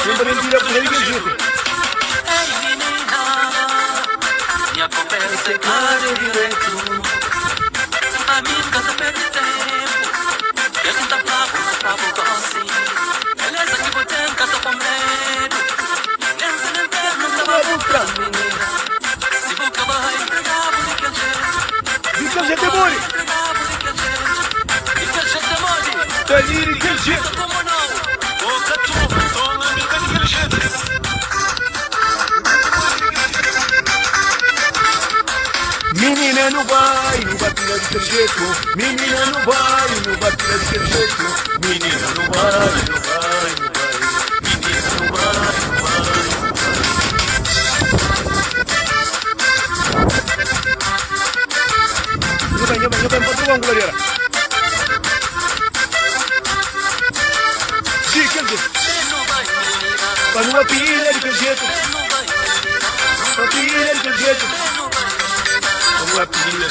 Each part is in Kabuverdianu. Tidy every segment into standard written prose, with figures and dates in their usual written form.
Conta mentira ku di kel jetu. Di kel jetu é modi. Ta li di kel jetu. Minina nu bai, nu ba pila di kel jetu. Minina nu bai, nu ba pila di kel jetu. Minina nu bai, nu bai, nu bai. Minina nu bai, nu bai, nu bai. Nhu ben, nhu ben, nhu ben pa tudu anguladera. Di kel jetu. Pa nu ba pila di kel jetu. Pa pila di kel jetu. Pa nu ba pila.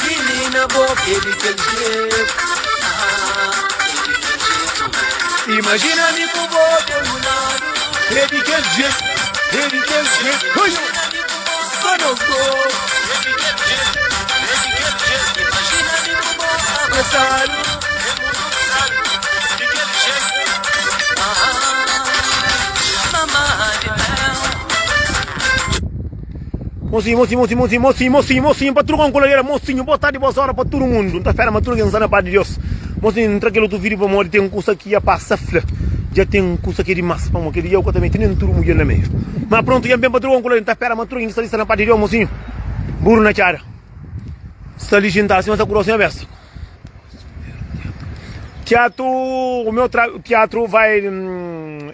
Menina boca é di kel jetu. Imagina mi ku bo do lado. É di kel jetu, é di kel jetu. Oi, só nós dois. Abraçado. Mocinho, mocinho, mocinho, mocinho, mocinho, mocinho, mocinho, pa tudu koladera, mocinho, boa tarde, boas horas pa tudu mundu. N ta spera ma tudu algen sta na paz di Deus. Mocinho, N tra kel otu vídeo pamodi ten kusa ki dja pasa fla. Dja ten kusa ki é dimas, pamodi kel dia u ka ta mete nen tudu mudjer na meiu. Ma prontu, dja N ben pa tudu koladera, N ta spera ma tudu algen ki sta li sta na paz di Deus, mocinho. Buru na txada, sta li xintadu sima sta ku rostu na besta. Teatro, o meu tra, teatro vai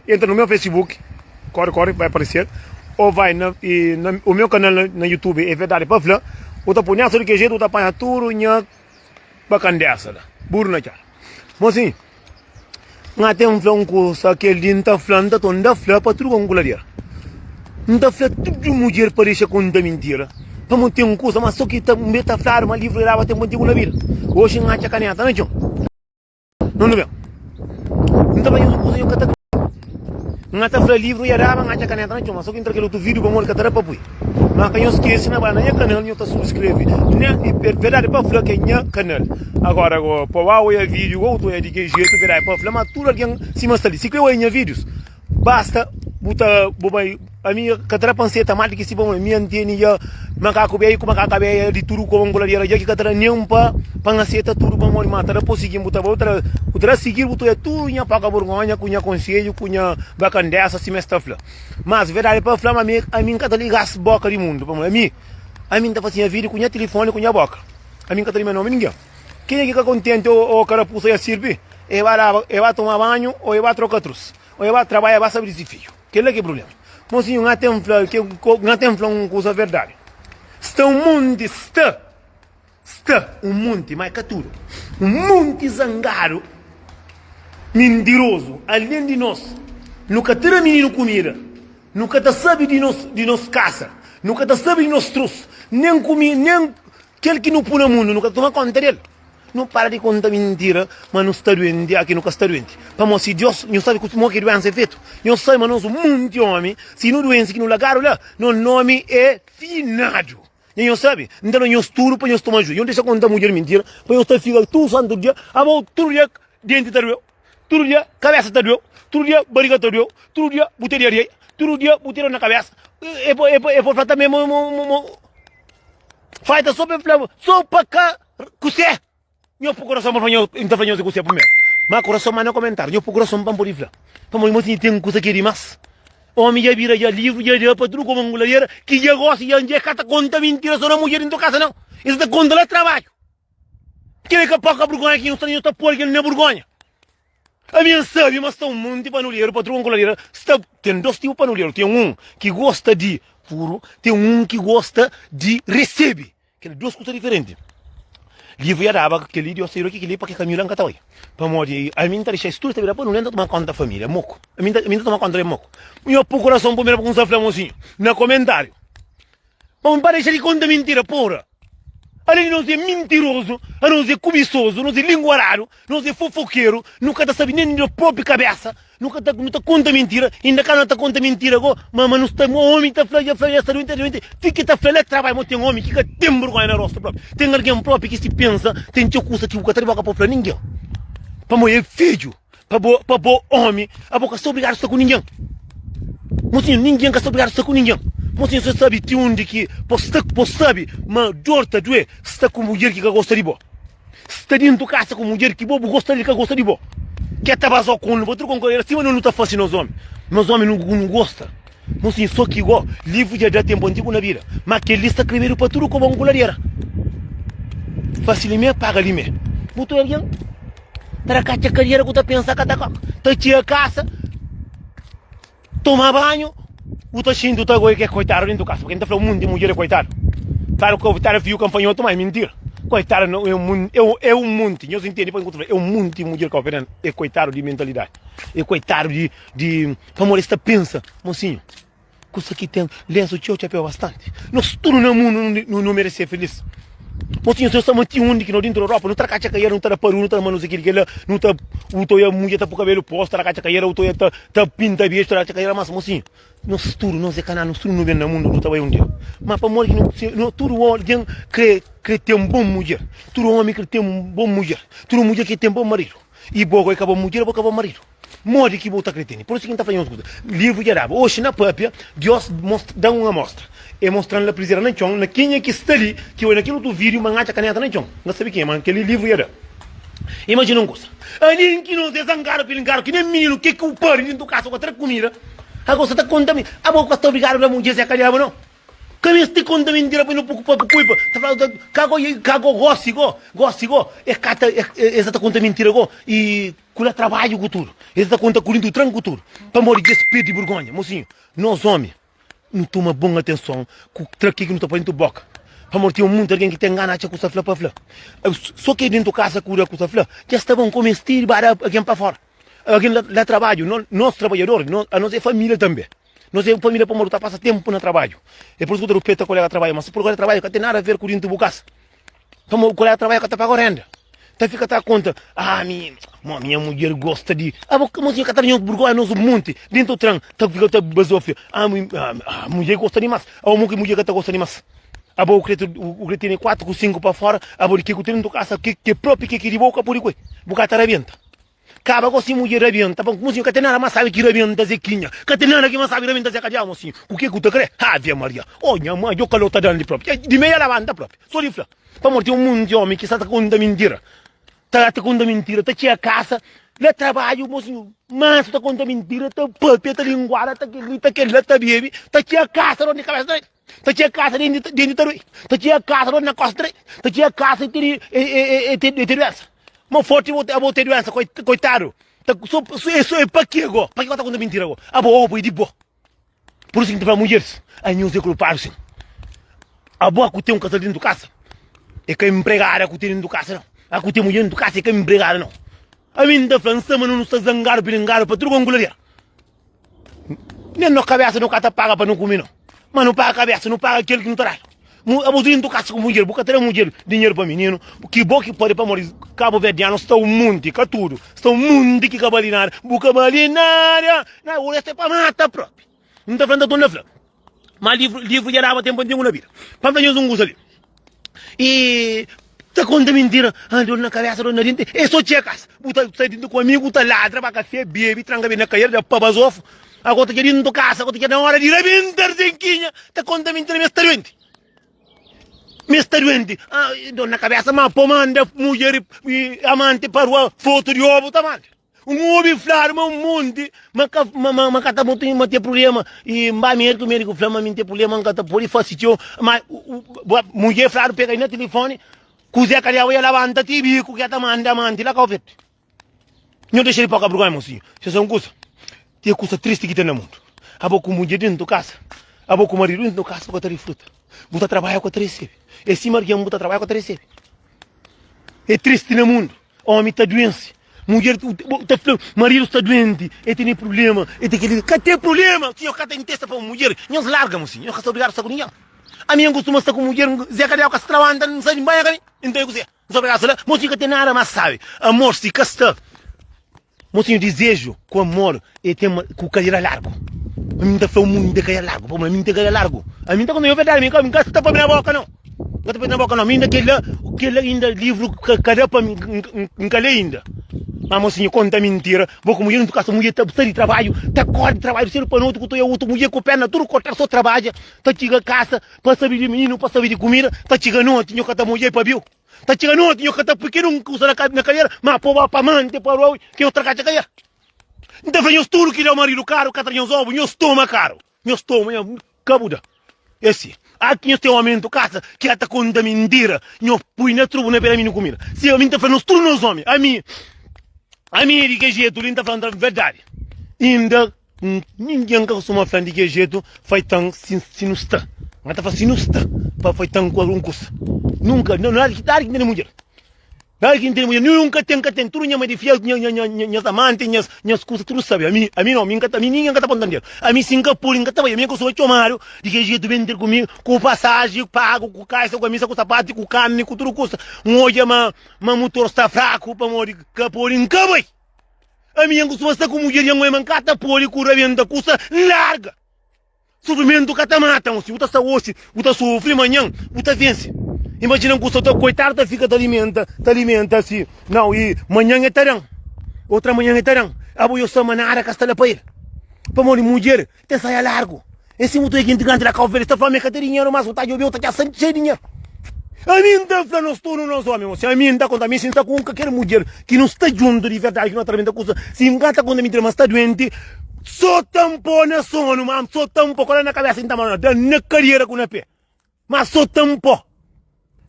entra no meu Facebook. Corre, corre, vai aparecer. Ou vai na, e, na o meu canal na, na YouTube é Verdade pa Fla. U ta pô nessa de que jeito, u ta apanha tudo nha bacandessa lá. Burro na tchada. Mocinho, nga tem um fla um kusa que ele nta fla, nta tonda fla pa tudo com culadeira. Nta fla tudo mulher pa deixa conta mentira. Pa mo tem um kusa, mas só que ta, um ta flado, mas livro eraba tem contigo na vida. Hoje nga caneta na chão. Não nu ben. N ta fla nhos un kuza, nhos ka ta kridita. N ta fla livru ya daba, N atxa kaneta na txon, ma so ki N tra kel otu vídiu pamodi ka ta da pa pui. Ma ka nhos skese na ba na nha kanal, nhos ta subskreve. Nha, verdadi pa fla ke nha kanal. Agora, pa ba oia vídiu go, ta oia di ke jetu, verdadi pa fla, ma tudu algen sima sta li. Si kre oia nha vídius, Basta bu ta bu bai ami ka ta da pa nseta mal di ki si pa mi N tene dja makaku beju ku makaka beja di tudu koba nkuladeira dja ki ka ta da nen pa pa N aseta tudu pamodi ma ta da pa sigin bu ta bai bu ta da bu ta da sigir bu ta oja tudu nha poka burgonha ku nha konsedju ku nha bakandesa sima es ta fla mas verdadi pa fla ma ami ami N ka ta ligas boka di mundu pamodi ami ami N ta fasi nha vida ku nha tilifoni ku nha boka ami N ka ta limia nomi ningen kenha ki ka kontenti o karapusa ya sirbi e ba laba e ba toma banhu o e ba troka trus. Ô e ba trabadja ba sabe di si fidju. Kel-la ki é prubléma. Mosinhu, N ten fla ke N ten fla un kuza verdadi. Sta un monti, sta, sta un monti, má é ka tudu, un monti zangadu, mintirozu. Alén di nos, nu ka ta da mininu kumida, nu ka ta sabe di nos, di nos kasa, nu ka ta sabe di nos trus, nen kumi, nen kel ki nu pui na mundu, nu ka ta toma konta del. Nu para di konta mintira ma nu sta duenti, a ki nu ka sta duenti. Pamodi si Dios, nhos sabe mo ki duensa é fetu? Nhos sabe ma nos un munti omi, si nu duensi ki nu lagadu la, nos nomi é finadu. Nha nhos sabe? N ta da nhos tudu pa nhos toma ajuda. Nhos dexa konta mudjer mintira pa nhos ta fika tudu santu dia, abo tudu dia denti ta dueu, tudu dia kabesa ta dueu, tudu dia bariga ta dueu, tudu dia bu ta diarreia, tudu dia bu ten dor na kabesa. E pa fla tanbe mo mo Faita so pa fla so pa ka Kusé? Nho pui kurason pa fla nho, N ta fla nhos é kusé primeru. Má kurason manda komentáriu. Nho pui kurason pa N pode fla. Pamodi mo si ten kusa ki é dimás. Omi dja bira dja livru dja da pa tudu komu anguladera ki dja gosi dja dja ka ta konta mintira so na mudjer dintu kasa nau. Es ta konta la trabadju. Kel ka poka burgonha ki nho sta nho ta poi kel na burgonha. Ami N sabe ma sta un monti panuleru pa tudu anguladera sta ten dos tipu panuleru ten un ki gosta di furu ten un ki gosta di resebe. Kel dos kusa diferenti. Livru ya daba kel-li Dios ta juda ki kel-li pa ke kaminhu la N ka ta bai. Pamodi ami N ta dexa es tudu ta bira pa nu, N ta toma konta familia moku. Ami N ta toma konta di moku. Nho pui kurason primeru pa kumsa fla mosinhu na komentariu. Pa N pa dexa di konta mintira, pora. Alén di nos é mintirozu, anos é kubisozu, nos é linguaradu, nos é fofokeru, nu ka ta sabe nen di nos própi kabésa, nu ka ta, nu ta konta mintira, inda ka nu ta konta mintira go, ma, ma nu sta, ómi ta fla, dja fla, dja sta duenti, duenti, ti ki ta fla la trabadju, ma ten ómi ki ka ten burgonha na rostu própi, ten algen própi ki si pensa, ten txeu kusa ki bu ka ta di boka pa bu fla ningen, pamodi é fidju. Pa bo, pa bo omi, abo ka sta obrigadu sta ku ningen. Mosinhu, ningen ka sta obrigadu sta ku ningen. Mosinhu, so sabi ti undi ki bo sta, bo sabi ma dor ta due sta ku mudjer ki ka gosta di bo. Sta dintu kasa ku mudjer ki bo bu gosta del ka gosta di bo. Ke ta baza ku un pa tudu konkorera sima no nu ta fasi nos omi. Nos omi nu nu gosta. Mosinhu, so ki go, livru dja da tempu antigu na bida, ma kel li sta krebedu pa tudu kobon ku ladera. Fasi li me, paga li me. Bu ta algen? Ta da katxa kadiera ku ta pensa ka ta ta txia kasa, toma banhu, bu ta xinti bu ta goi ke koitadu dentu kasa, purki N ta fla un munti mudjer é koitadu. Klaru ka ta da fiu kanfanhotu ma é mintira. Koitadu no é un é un munti, nhos intende pa ki N ta fla é un munti mudjer kau pe é koitadu di mentalidadi, é koitadu di di pamodi es ta pensa, mosinhu. Kusa ki ten lensu txeu txapéu bastanti. Nos tudu na mundu nu nu merese ser filis. Mosinhu se sta ma ti undi ki no dintru Europa nu ta katxa kaiera nu ta da paru nu ta da ma nuse kili kila nu ta u ta oia mudjer ta pu kabelu postu ta da katxa kaiera u ta oia ta ta pinta bexu ta da katxa kaiera mas mosinhu nos tudu nos é kana nos tudu nu ben na mundu nu ta bai un dia ma pamodi ki nu no tudu algen kre kre ten bon mudjer tudu omi kre ten bon mudjer tudu mudjer kre ten bon maridu i bo go i ka bo mudjer bo ka bo maridu. Modi ki bu ta kre tene? Pur isu ki N ta fla nhos kuza. Livru dja daba. Oxi na papia, Dios da-m un amostra. E mostra-m la prizera na txon, na kenha ki sta li, ki oi na kel otu vídiu ma N atxa kaneta na txon. N ka sabe kenha, ma kel-li livru dja da. Imajina un kuza. Algen ki nos é zangadu, pilingadu, ki nen mininu ke ki bu pari dintu kasa, bu ka tra kumida, ago sa ta konta-m, abo bu ka sta obrigadu da mudjer se ka diabu nau. Ka meste konta mintira pa no pa pa pui pa ta fla ka go ka go gosi go gosi go e ka ta e sa ta konta mintira go i ku la trabadju ku tudu e sa ta konta ku dintu tran ku tudu pamodi djes pirdi burgonha mosinhu nos omi nu toma bon atenson ku tra ke ki nu ta poi dintu boka pamodi ten munti algen ki ten gana atxa kusa fla pa fla so ke dintu kasa kuda kusa fla dja sta bon ko meste ba da algen pa fora algen la trabadju nos trabadjador anos e familia tanbe. Nos é un família pamodi bu ta pasa ténpu na trabadju. É pur isu ki bu ta rupeta koléga trabadju. Ma si koléga trabadju ka ten nada aver ku dintu bu kasa. Pamodi koléga trabadju ka ta paga renda. Ta fika ta konta, ah mi, mo minha mudjer gosta di. Abo mosinhu ka ta da nhos burgonha, nos un monti dintu tran ta fika ta bazofia. Ah mi, ah mudjer gosta dimas. Abo mo ki mudjer ka ta gosta dimas. Abo bu kre bu kre tene 4 ku 5 pa fora, abo di ke ku ten dintu kasa ke ke propi ke ki di bo bu ka pudi kue. Bu ka ta rabenta. Kaba gosi mudjer rabienta pa mosinhu ka ten nada mas sabi ki rabienta zekinha ka ten nada ki mas sabi rabienta zeka diabu mosinhu ku ke ku ta kre ave maria oh nha mai djo kalor ta dan li propi di meia labanta propi so di fla pamodi ten un monti omi ki sa ta konta mintira ta ta konta mintira ta txia kasa na trabadju mosinhu mansu ta konta mintira ta papia ta linguada ta keli ta kela ta bebi ta txia kasa dor di kabesa ta ta txia kasa denti ta doi ta txia kasa dor na kosta ta doi ta txia kasa e tene e tene duensa Mo forti bo abo te doença coitado ta so so so é pa que go pa que ta conta mentira go abo obo é di bo por isso que ta fala mulheres a nhos é culpado sim abo a ku tem um casal dentro casa é ka empregada ku tem dentro casa não a ku tem mulher dentro casa é ka empregada não a mim ta fala nsa ma não sta zangado pilingado pa tudo gongularia Nen nos kabesa nu ka ta paga pa nu kume no. Ma nu paga kabesa, nu paga kel ki nu ta dadu. Abo tu intu kasa ku mudjer, bu ka ta da mudjer dinheru pa mininu, ki bo ki pode pamodi kabuverdianu sta un munti, ka tudu, sta un munti ki ka bali nada, bu ka bali nada, na o restu é pa mata propi. N ta fla, N ta torna fla, ma livru, livru dja daba tenpu antigu na bida. Pa N fla nhos un kusa li. E ta konta mintira, ah, dor na kabesa, dor na denti, e so txia kasa. Bu ta sai dintu ku amigu, ta ladra, ba kafé, bebe, tranka be na kair, da pa bazofu. Agora ta txia dintu kasa, agora ta txia na hora di rabenta arzenkinha, ta konta mintira, mi sta duenti. Mi sta duenti. Ah, dor na kabesa, ma po manda mudjer i amanti pa rua, fotu di obu ta manda. Un obi fladu ma un monti ma ka ma ma ma ka ta mutu ma ten prublema i N ba mediku mediku fla ma mi ten prublema N ka ta pudi fasi txeu ma mudjer fladu pega na tilifoni kuzé ka deba e labanta ti biku ke ta manda manti la Kau Verdi nho dexa di poka burgonha mosinhu se sa un kusa ti kusa tristi ki ten na mundu abo ku mudjer dentu kasa abo ku maridu dentu kasa bu ka ta rifruta bu ta trabadja bu ka ta resebe é sima algen bu ta trabadja bu ka ta resebe é tristi na mundu. Omi ta duense, mudjer ta fla maridu sta duenti, e tene prublema, e ten keli. Ka ten prublema! Si nhos ka ta intesta pa un mudjer, nhos larga mosinhu, nhos ka sta obrigadu sta ku ningen. Ami N kustuma sta ku mudjer, Zé Kadiau ka sta trabanta, N sai di banha ka mi, N ta kuzê? N sta obrigadu sta la? Mosinhu ka ten nada más sabi. Amor si ka sta. Mosinhu dizeju ku amor e ten ku kadera largu. Ami N ta fla mundu N ten kadera largu, pamodi ami N ten kadera largu. Ami N ta konta nha verdadi, ami N ka sta pa mi na boka nau. N ka ta poi na boka nau. Mi inda kel-la, kel-la inda livru ka da pa mi, N ka lé inda. Ma mosinhu konta mintira, bo ku mudjer ntu kasa, mudjer ta sai di trabadju, ta kori di trabadju sedu pa noti ku ta oia otu mudjer ku perna tudu kortadu so trabadja, ta txiga kasa pa sabi di mininu, pa sabi di kumida, ta txiga noti nho ka ta mudjer pa biu. Ta txiga noti nho ka ta pui kel un kusa na kadera, ma po ba pa mante pa roi ki nho traka txa kadera. N ta fla nhos tudu ki da maridu karu ka tra nhos obu, nhos toma karu, nhos toma, nhos ka bu da. É si. Aki nhos ten omi dentu kasa ki ka ta konta mintira, nho pui na trubu na pé da minu kumida. Si ami N ta fla nos tudu nos omi, ami, ami é di ke jetu li N ta fla N ta fla verdadi. Inda ningen ka kustuma fla-m di ke jetu faitan si si nu sta. N ta fla si nu sta pa faitan ku algun kusa. Nunka, nada ki N tene mudjer. Nada ki N tene mudjer, nunka ten, ka ten. Tudu nha mai di fia, nha, nha, nha, nhas amanti, nhas, nhas kusa, tudu sabe. Ami, ami no, ami N ka ta, ami ningen ka ta ponta-m dedu. Ami si N ka pode, N ka ta bai. Ami N ka kustuma txomadu di ke jetu ben ter ku mi, ku pasaji pagu, ku kaisa, ku kamisa, ku sapatu, ku karni, ku tudu kusa. N odja ma, ma mutor sta fraku pamodi ka pode, N ka bai. Ami N kustuma sta ku mudjer nha mãe, ma N ka ta pode ku rabenta kusa, N larga. Sufrimentu ka ta mata un. Si bu ta sta oxi, bu ta sufri, manhan bu ta vense. Imajina un kusa ta koitadu ta fika ta alimenta, ta alimenta si. Nau, i manhan e ta dan. Otra manhan e ta dan. Abo yo sta ma nada ka sta la pa el. Pamodi mudjer ten saia largu. E si bu ta oja jinti grandi la Kau Verdi ta fla ma e ka ten dinheru mas bu ta djobe bu ta atxa xeiu di dinheru. Ami N ta fla nos tudu nos omi, si ami N ta konta mi si N sta ku un kalker mudjer ki nu sta djuntu di verdadi ki nu ta rabenta kusa, si N ka ta konta mintira ma N sta duenti, so ta N po na sonu, ma so ta N po kola na kabesa N ta manda da na kadiera ku na pe, ma so ta N po.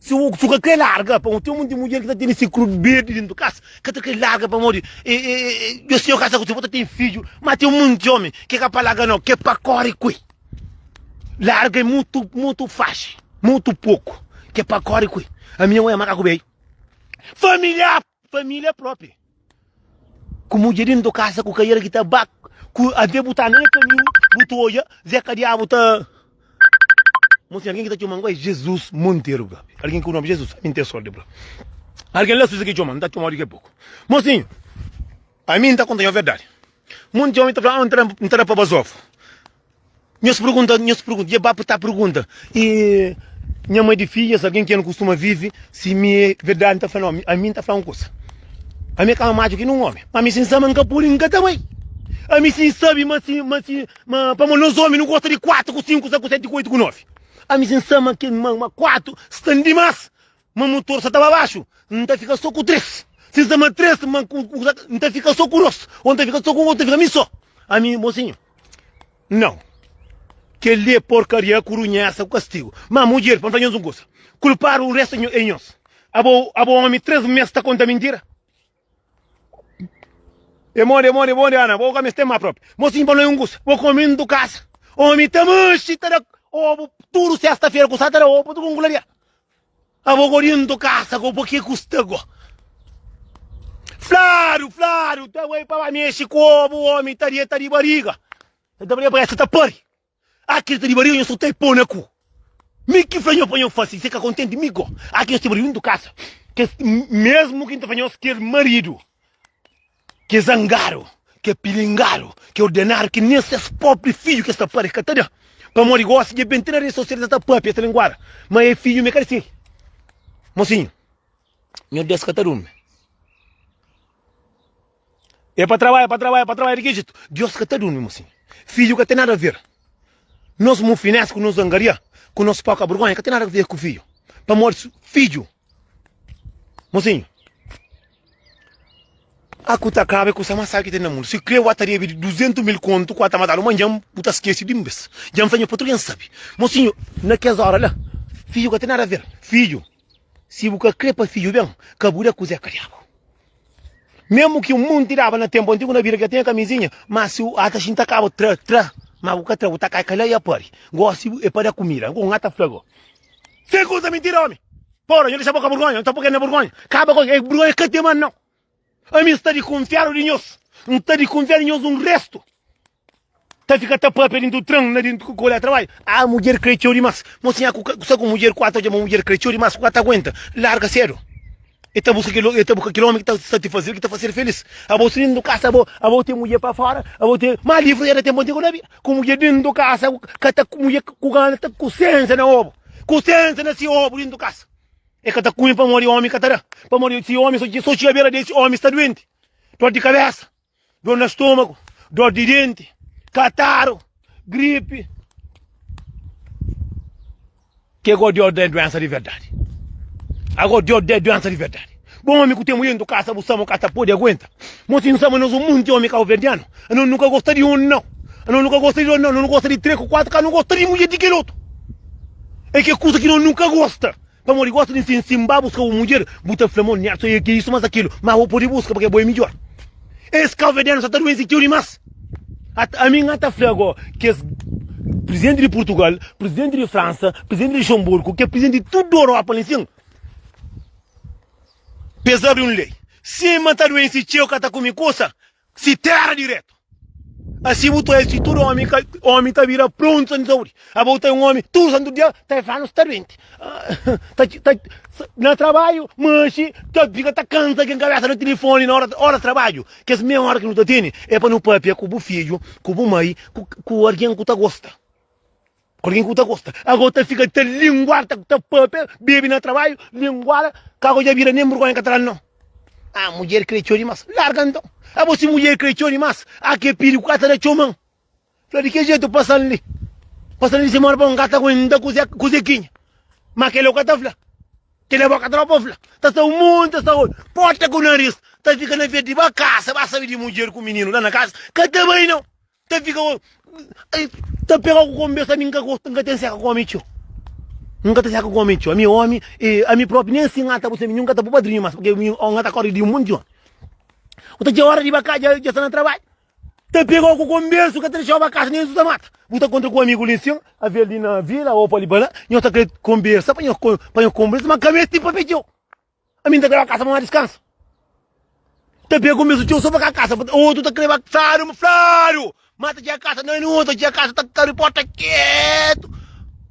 Si bu ka kre larga, pamodi ten monti mudjer ki ta tene siklu berdi dentu kasa, ka ta kre larga pamodi e si yo kasa ku si bo ta ten fidju, ma ten monti omi ki ka pa larga nau, ke pa kori ku el. Larga é mutu, mutu faxi, mutu poku. Ke pa kori ku A minha mãe makaku bei. Família, família própria. Ku mudjer dentro kasa ku kaira ki ta ba ku até bu ta anda na kaminhu, bu ta odja Zé ka diabu ta Mosinho, algen ki ta txoma é Jesus Monteiro, bro. Algen ku nome Jesus, ami n ten sorti, bro. Algen la Suíça ki txoma, n ta txomau diki a poku. Mosinho, ami n ta konta nho verdadi. Monti omi ta fla, ah, n ta da pa bazofu. Nhos pergunta, nhos pergunta, dja ba ta pergunta. E nha mãe di filhas, alguém que eu não costuma vive, se mi é verdade, tá falando, a mim tá falando coisa. A mim é cama macho que não homem. A mim sim sabe, nunca pode, nunca tá bem. A mim sim sabe, mas sim, mas sim, mas para nós homens não gosta de 4 com 5, 6 com 7 com 8 com 9. A mim sim sabe que ma 4 estão demais. Ma motor sa ta ba baxu, N ta fika so ku 3. Si N sta ma 3, ma ku, N ta fika so ku 2. Ou N ta fika so ku 1, ou N ta fika mi so. Ami, mosinhu, nau. Kel-li é porkaria ku runhesa ku kastigu. Ma mudjer, pa N fla nhos un kusa, kulpadu un restu é nhos. Abo, abo omi, 3 mes ta konta mintira? É modi, é modi, é modi, Ana, bo ka meste má propi. Mosinhu, pa no é un kusa, bo kome ntu kasa. Omi ta manxi, ta da obu tudu sesta-fera ku sa ta da obu pa tudu kungularia. Abo go dintu kasa go pa ke ku sta go? Fladu, fladu, ta bai pa ba mexi ku obu, omi ta deta di bariga. Ta bria pa esa ta pari. Akil ta di bariga nho so ta pô na ku. Mi ki fla nho pa nho fasi, se ka kontenti mi go. Akil nho sta bariga dintu kasa. Kes mesmu ki nta fla nhos kel maridu ke zangadu, ke pilingadu, ke ordenadu, ki nen ses propi fidju ke sta pari ka ta da. Pamodi gosi dja ben ti na redi sosial es ta papia, es ta linguada, ma e fidju mi ka di si. Mosinhu, nho Deus ka ta durmi. E pa trabadja, pa trabadja, pa trabadja di ki jetu? Deus ka ta durmi, mosinhu. Fidju ka ten nada a ver. Nos mufinés ku nos zangaria, ku nos poka burgonha ka ten nada a ver ku fidju. Pamodi fidju Mosinhu, a ku ta kaba é kusa más sábi ki ten na mundu. Si kre bu ta debe di 200 mil kontu ku a ta matadu, ma dja-m bu ta skese di un bes. Dja-m fla nho pa tudu ken sabe. Mosinhu, na kes óra la, fidju ka ten nada ver. Fidju, si bu ka kre pa fidju ben, ka bu da kuzé ka diabu. Mesmu ki un monti daba na tenpu antigu na bida ki ka tinha kamizinha, ma si bu ata xinta kaba tra, tra, ma bu ka tra, bu ta kai kala i a pari. Gosi é pa da kumida. Ngon ata fla go. Sem konta mintira, omi. Pora, nho dexa bo ka burgonha, nho ta poi na burgonha. Kaba ku e burgonha ka ten mas nau. Ami N sta di kunfiadu di nhos, N ta di kunfiadu di nhos un restu. Ta fika ta papia dintu tren na dintu ku kolé trabadju. Ah mudjer kre txeu dimas. Mosinha ku sa ku mudjer ku ata odja ma mudjer kre txeu dimas ku ka ta aguenta. Larga sedu. E ta buska kel e ta buska kel omi ki ta satisfazel ki ta fasel felis. Abo si dintu kasa abo abo ten mudjer pa fora abo ten ma livru era ten bonti ku na bida. Ku mudjer dintu kasa ka ta mudjer ku gana ta ku sensa na obu. Ku sensa na si obu dintu kasa. E ka ta kume pamodi omi ka ta da. Pamodi si omi so txiga bera desi omi sta duenti. Dor di kabesa. Dor na stômagu, dor di denti, kataru, gripi. Ke go Deus da doença di verdadi. Ago Deus da doença di verdadi. Bom omi ku tem mulher em casa, bu sama ka ta pode aguenta. Mo si sama nos um monte omi cabo-verdiano. Ano nunca gosta di um não. Ano nunca gosta di dois não. Ano gosta di três ku quatro, ka não gosta di mulher di kel outro. É ke kusa ki no nunca gosta. Pamodi gosta di nsin sin ba buska bu mudjer, bu ta fla mo Nelson e ke isu mas akilu, ma bo podi buska pake bo e midjor. Es kauverdianu sa ta duensi txeu dimas. Ami N ta fla go kes presidenti di Purtugal, presidenti di Fransa, presidenti di Luxemburgo, ke presidenti di tudu Europa li nsin, pa es abri un lei. Sima ta duensi txeu ka ta kume kusa, Si tera diretu. Asi bu ta si tudu omi ka omi ta bira prontu na saudi. Abo ta un omi tudu santu dia ta fla no sta duenti. Ta ta na trabadju manxi ta fika ta kansa ken kabesa na tilifoni na ora ora trabadju. Kes meia ora ki nu ta tene e pa nu papia ku bu fidju, ku bu mai, ku ku algin ku ta gosta. Algin ku ta gosta. Ago ta fika ta linguar, ta, ta papia, bebe na trabadju, linguar, kago dja bira nen burgonha ka ta dal no. Ah, mudjer kre txeu dimas. Larga nton. Abo si mudjer kre txeu dimas, ah ke pidi ku ka ta da txoman. Fla di ke jetu pasan li. Pasan li si mora pa un ka ta aguenta kuze, kuze kinha. Ma kela u ka ta fla. Kela bo ka ta da pa fla. Ta sta un monti, ta sta porta ku naris, ta fika na vez di ba kasa, ba sabe di mudjer ku mininu la na kasa, ka ta bai nau. Ta fika ta pega ku konbersa ami nka gosta nka ten seka ku omi txeu nka ten seka ku omi txeu ami omi ami propi nen si ngata bu se mi nka ta bu padrinhu mas porque mi ngata kori di un monti omi bu ta txeu ora di ba ka dja sta na trabadju ta pega ku konbersu ka ta dexau ba kasa nen su ta mata bu ta kontra ku amigu li sin avel li na vila o pa li pa la nho ta kre konbersa pa nho pa nho konbersa ma ka mesti papia txeu. Ami N ta kreba kasa pa ma diskansa. Ta pega kumesu txeu so pa ka kasa. Otu ta kreba fladu, fladu. Ma ta txega kasa na notu, ta txega kasa ta kari porta ketu.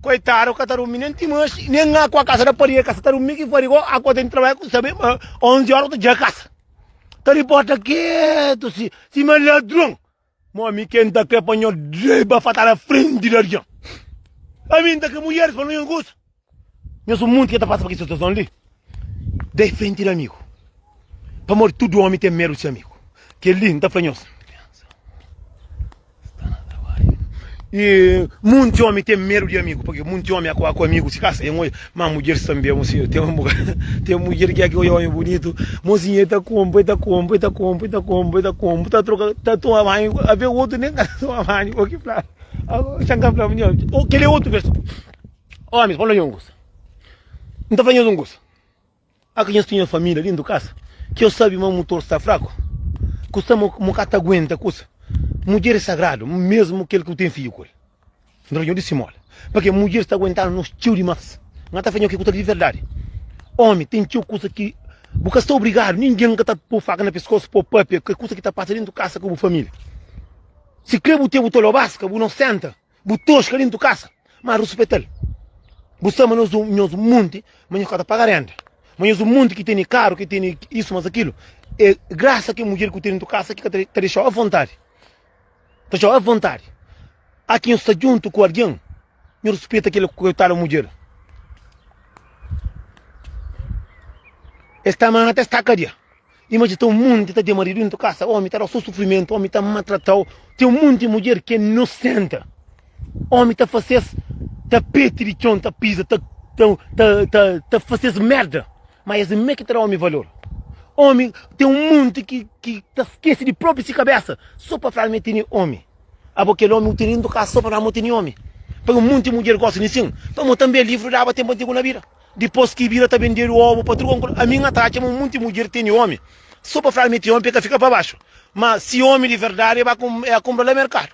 Koitadu ka ta durmi nen ti manxi, nen akua kasa da paria kasa ta durmi ki fari go akua ten trabadja ku sabe ma 11 ora ta txega kasa. Ta ri porta ketu si sima ladron. Mo ami ke N ta kre pa nho deba fatada na frenti di algen. Ami N ta kre mulheris pa no nho gosta. Nhos un munti ke ta pasa pa ki situason li dai frenti di amigu pamodi tudu omi ten medu di se amigu kel li nta fla nhos e munti omi ten medu di amigu porque munti omi akua ku amigu si kasa e oja ma mudjer sambe mosinhu ten un buka ten mudjer ki oja omi bunitu mosinhu e ta konpo e ta konpo e ta konpo e ta konpo e ta konpo ta troka ta toma banhu ave otu nen ka ta toma banhu o ki fla xa nka fla kel li é otu verson. Omis, pa N fla nhos un kusa. N ta fla nhos un kusa. Aka nhos tinha família dentu kasa, ki eu sabe ma mutor sta fraku, kusa mo ka ta aguenta kusa. Mudjer é sagradu, mesmu kel ki bu ten fidju ku el. N ta fla nhos di simola. Pake mudjer sta aguentanu nos txeu dimas. N ta fla nhos ke ku ta di verdadi. Omi, ten txeu kusa ki bu ka sta obrigadu, ningen ka ta po faka na piskosu pa bu papia ke kusa ki ta pasa dentu kasa ku bu família. Si kre bu ten bu tolobaska, bu nosenta. Bu toska dentu kasa, ma ruspetal. Bu sta ma nos nhos munti, ma nhos ka ta paga renda. Ma nhos munti ki tene karu, ki tene isu mas akilu. E grasa ki mudjer ku tene dentu kasa ki ka ta dexau avontadi. Ta dexau avontadi. A ki nhos sta djuntu ku algen, nhos ruspeta kel koitadu mudjer. Es ta mata, es ta kadia. Imajina ten un monti ta ten maridu dentu kasa, omi ta da-u so sufrimentu, omi ta maltrata-u. Ten un monti mudjer ki é nosenta, omi ta fase-s tapeti di txon, ta piza, ta ta ta ta fase-s merda, ma es mê ki ta da omi valor. Omi ten un monti ki ki ta skese di propi si kabesa so pa fla-l ma el tene omi. Abo kel omi bu tene dentu kasa so pa fla-l ma bu tene omi. Pa un monti mudjer gosta di sin, pamodi tanbe livru daba tenpu antigu na bida. Dipôs ki bira ta bendedu obu pa truka un Ami N ta atxa ma un munti mudjer tene omi so pa fladu ma e ten omi pa e ka fika pa baxu. Ma si omi di verdadi e ba e kunpra la merkadu.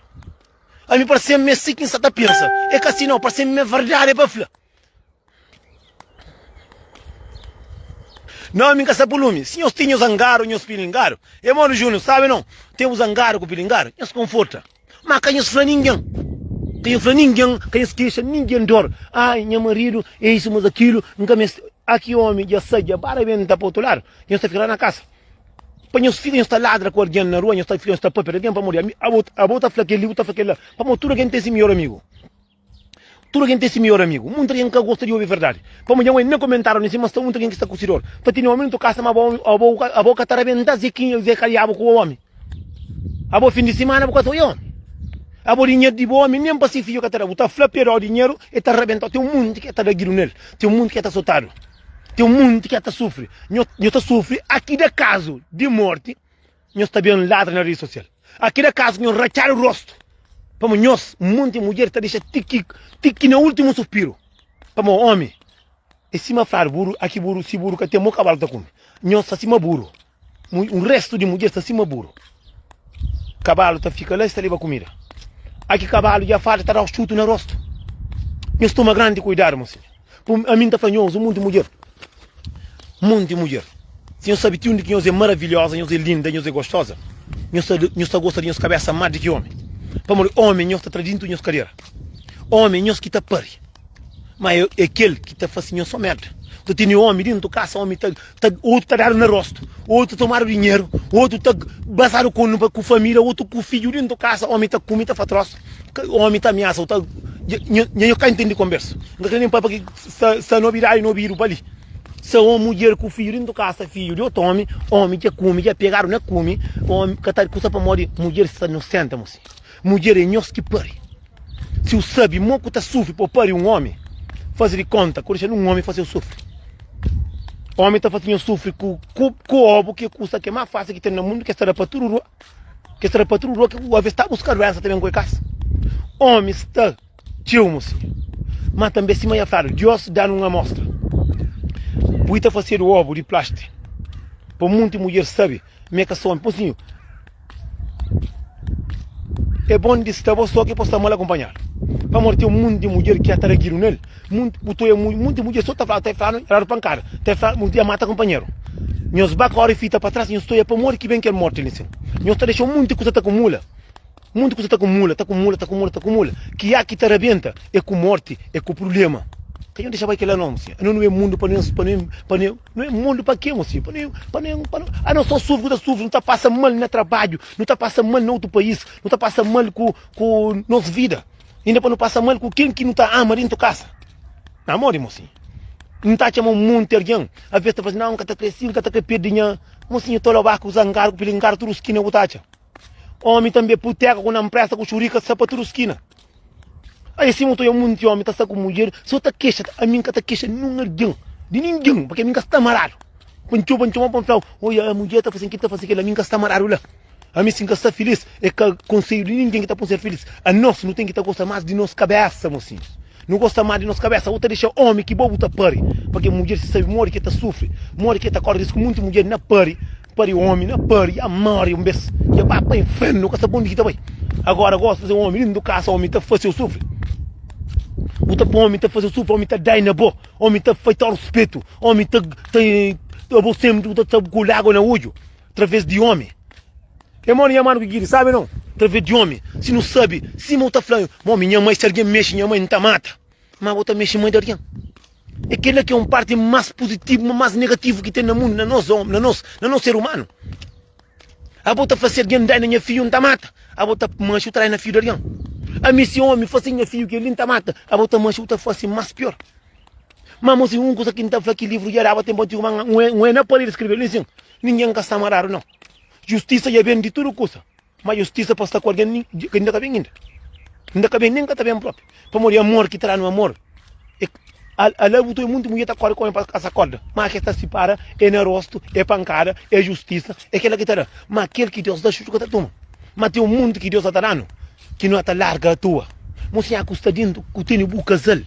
Ami parse-m ma é si ki N sa ta pensa. É ka si nau, parse-m ma é verdadi e pa fla. Nau ami N ka sta pa lumi. Si nhos ten nhos zangadu, nhos pilingadu. É modi Júnior, sabi nau? Ten bu zangadu ku pilingadu, nhos konforta. Ma ka nhos fla ningen. Ka nhos fla ningen, ka nhos kexa ningen dor. Ai, nha maridu é isu mas akilu, N ka meste. Aki omi dja sai, dja ba rabenta pa otu ladu, nhos ta fika la na kasa. Pa nhos fika nhos ta ladra ku algen na rua, nhos ta fika nhos ta papia di algen pamodi ami, abo, abo ta fla kel-li, bu ta fla kel-la. Pamodi tudu algen ten si midjór amigu. Tudu algen ten si midjór amigu. Munti algen ka gosta di obi verdadi. Pamodi nha mãe na komentáriu li sima sta munti algen ki sta ku si dor. Ta tene omi ntu kasa ma abo, abo, abo ka ta rabenta ze ki ze kadiabu ku bo omi. Abo fin di simana bu ka ta oia omi. Abo dinheru di bo omi nen pa si fidju ka ta da. Bu ta fla pa e da-u dinheru e ta rabenta-u. Ten munti ki ta da gidu nel. Ten munti ki ta sotadu. Ten munti ki ta sufri. Nho, nho ta sufri aki da kazu di morti. Nhos ta ben ladra na redi sosial. Aki da kazu ki nho ratxadu rostu. Pamo nhos, munti mudjer ta dexa ti ki, ti ki na ultimu suspiru. Pamo omi é sima fladu buru, aki buru, si buru ka ten mo kabalu ta kume. Nhos sta sima buru. Un restu di mudjer sta sima buru. Kabalu ta fika la es ta leba kumida. Aki kabalu dja farta ta dau xutu na rostu. Nhos toma grandi kuidadu, mosinhu. Ami N ta fla nhos, un monti mudjer, monti mudjer, si nhos sabe ti undi ki nhos é maravilhosa, nhos é linda, nhos é gostosa, nhos ta, nhos ta gosta di nhos kabesa más di ki omi. Pamodi omi nhos ta tra dintu nhos kadera. Omi nhos ki ta pari. Ma é, é kel ki ta fase nhos só merda. Ta tene omi dintu kasa, omi ta, ta, otu ta dadu na rostu, otu ta tomadu dinheru, otu ta basadu konu pa ku família, otu ku fidju dintu kasa, omi ta kume ta fa trosa. Omi ta amiasa u ta nha nho ka intendi konbersu. N ka kre nen papia ki sta sta nobidadi na obidu pa li. Sa un mudjer ku fidju dintu kasa, fidju di otu omi, omi dja kume, dja pegadu na kume, omi ka ta kusa pamodi mudjer sta nosenta mosi. Mudjer é nhos ki pari. Si u sabi mo ku ta sufri pa u pari un omi, faze di konta ku dexa nun omi fase-u sufri. Omi ta fase nhos sufri ku ku obu ki é kusa ki é más fásil ki ten na mundu, ki es ta da pa tudu rua. Kes ta da pa tudu rua ki aves ta buska duensa ta ben ku e kasa. Omi sta txeu mosinhu. Ma tanbe sima nha fladu, Dios danu un amostra. Pui ta fasedu obu di plasti pa munti mudjer sabe ma e ka sta omi. Mosinhu, e bon di sta bo so ki pa sta mal akonpanhadu. Pamodi ten munti mudjer ki ta da gidu nel. Munti bu ta oia munti mudjer so ta fla, ta fla, e dadu pankada, ta fla, munti ya mata kunpanheru. Nhos ba kori fita pa tras, nhos ta oia pamodi ki ben kel morti li sin. Nhos ta dexa un munti kusa ta kumula, munti kusa ta kumula, ta kumula, ta kumula, ta kumula, ki ya ki ta rabenta e ku morti, e ku prublema. Ka nhos dexa bai kila no, mosinha. Ano nu e mundu pa no pa no pa no no e mundu pa ke, mosinha? Pa no pa no pa no ano so sufri ku ta sufri, nu ta pasa mal na trabadju, nu ta pasa mal na otu pais, nu ta pasa mal ku ku nos vida. Inda pa nu pasa mal ku ken ki nu ta ama dentu kasa. Na modi, mosinhu? N ta atxa ma un monti algen aves ta fla si, Nau, N ka ta kre si, N ka ta kre perde nha. Mosinhu, tola baku, zangadu ku pilingadu tudu skina bu ta atxa. Omi tanbe, puteka ku nanpresa ku xurika sta pa tudu skina. Ai, sima bu ta oja un monti omi ta sta ku mudjer, so ta kexa. Ami N ka ta kexa nun algen, di ningen, purki ami N ka sta maradu. Pa N txoma, pa N txoma pa N fla, Oja, mudjer ta fase kila, ta fase kila, ami N ka sta maradu la. Ami si N ka sta filis, é ka konsedju di ningen ki ta pô-m ser filis. Anos, nu ten ki ta gosta más di nos kabésa, mosinhus. Nu gosta más di nos kabésa. Bu ta dexa ómi ki bo bu ta pari, pabia mudjer si sabe modi ki el ta sufri, modi ki el ta kóre risku. Monti mudjer na pari, pari ómi, na pari, ya móre un bês, ya ba pa infernu, nu ka sabe pa undi ki ta bai. Agora, gosta di ómi dentu kasa, ómi ta fase-u sufri. Bu ta poi ómi ta fase-u sufri, ómi ta dai na bo, ómi ta faita-u ruspetu, ómi ta, ta, abo sénpri bu ta sta ku lágua na odju. Traves di omi. É modi nha manu ki giri sabe não? Traves di omi. Si nu sabe, sima u ta fla, mo mi nha mai si algen mexe nha mai N ta mata. Ma bo ta mexe mai di algen. É kela ki é un parti mas puzitivu ma mas negativu ki ten na mundu, na nos na nos, na nos ser umanu. Abo ta fla si algen dai na nha fiju N ta mata. Abo ta manxe u ta dai na fiju di algen. Ami si omi fase nha fiju keli N ta mata. Abo ta manxe u ta fase mas pior. Ma mo si un kusa ki N ta fla ki livru dja daba tenpu antigu ma N na paredi skrebel li sin. Ningen ka sta maradu nau. Justisa dja ben di tudu kusa, ma justisa pa sta ku algen inda ka ben inda. Inda ka ben, nen ka ta ben propi. Pamodi amor ki ta danu amor, e ala bu ta obi munti mudjer ta kori ku omi pa kasa korda, ma ke ta sipara e na rostu, e pankada, e justisa, e kila ki ta da. Ma kel ki Deus da xuxu ka ta tuma. Ma ten un munti ki Deus ta danu ki no ta larga atua. Mo sinha ku sta dentu, ku tene bu kazal.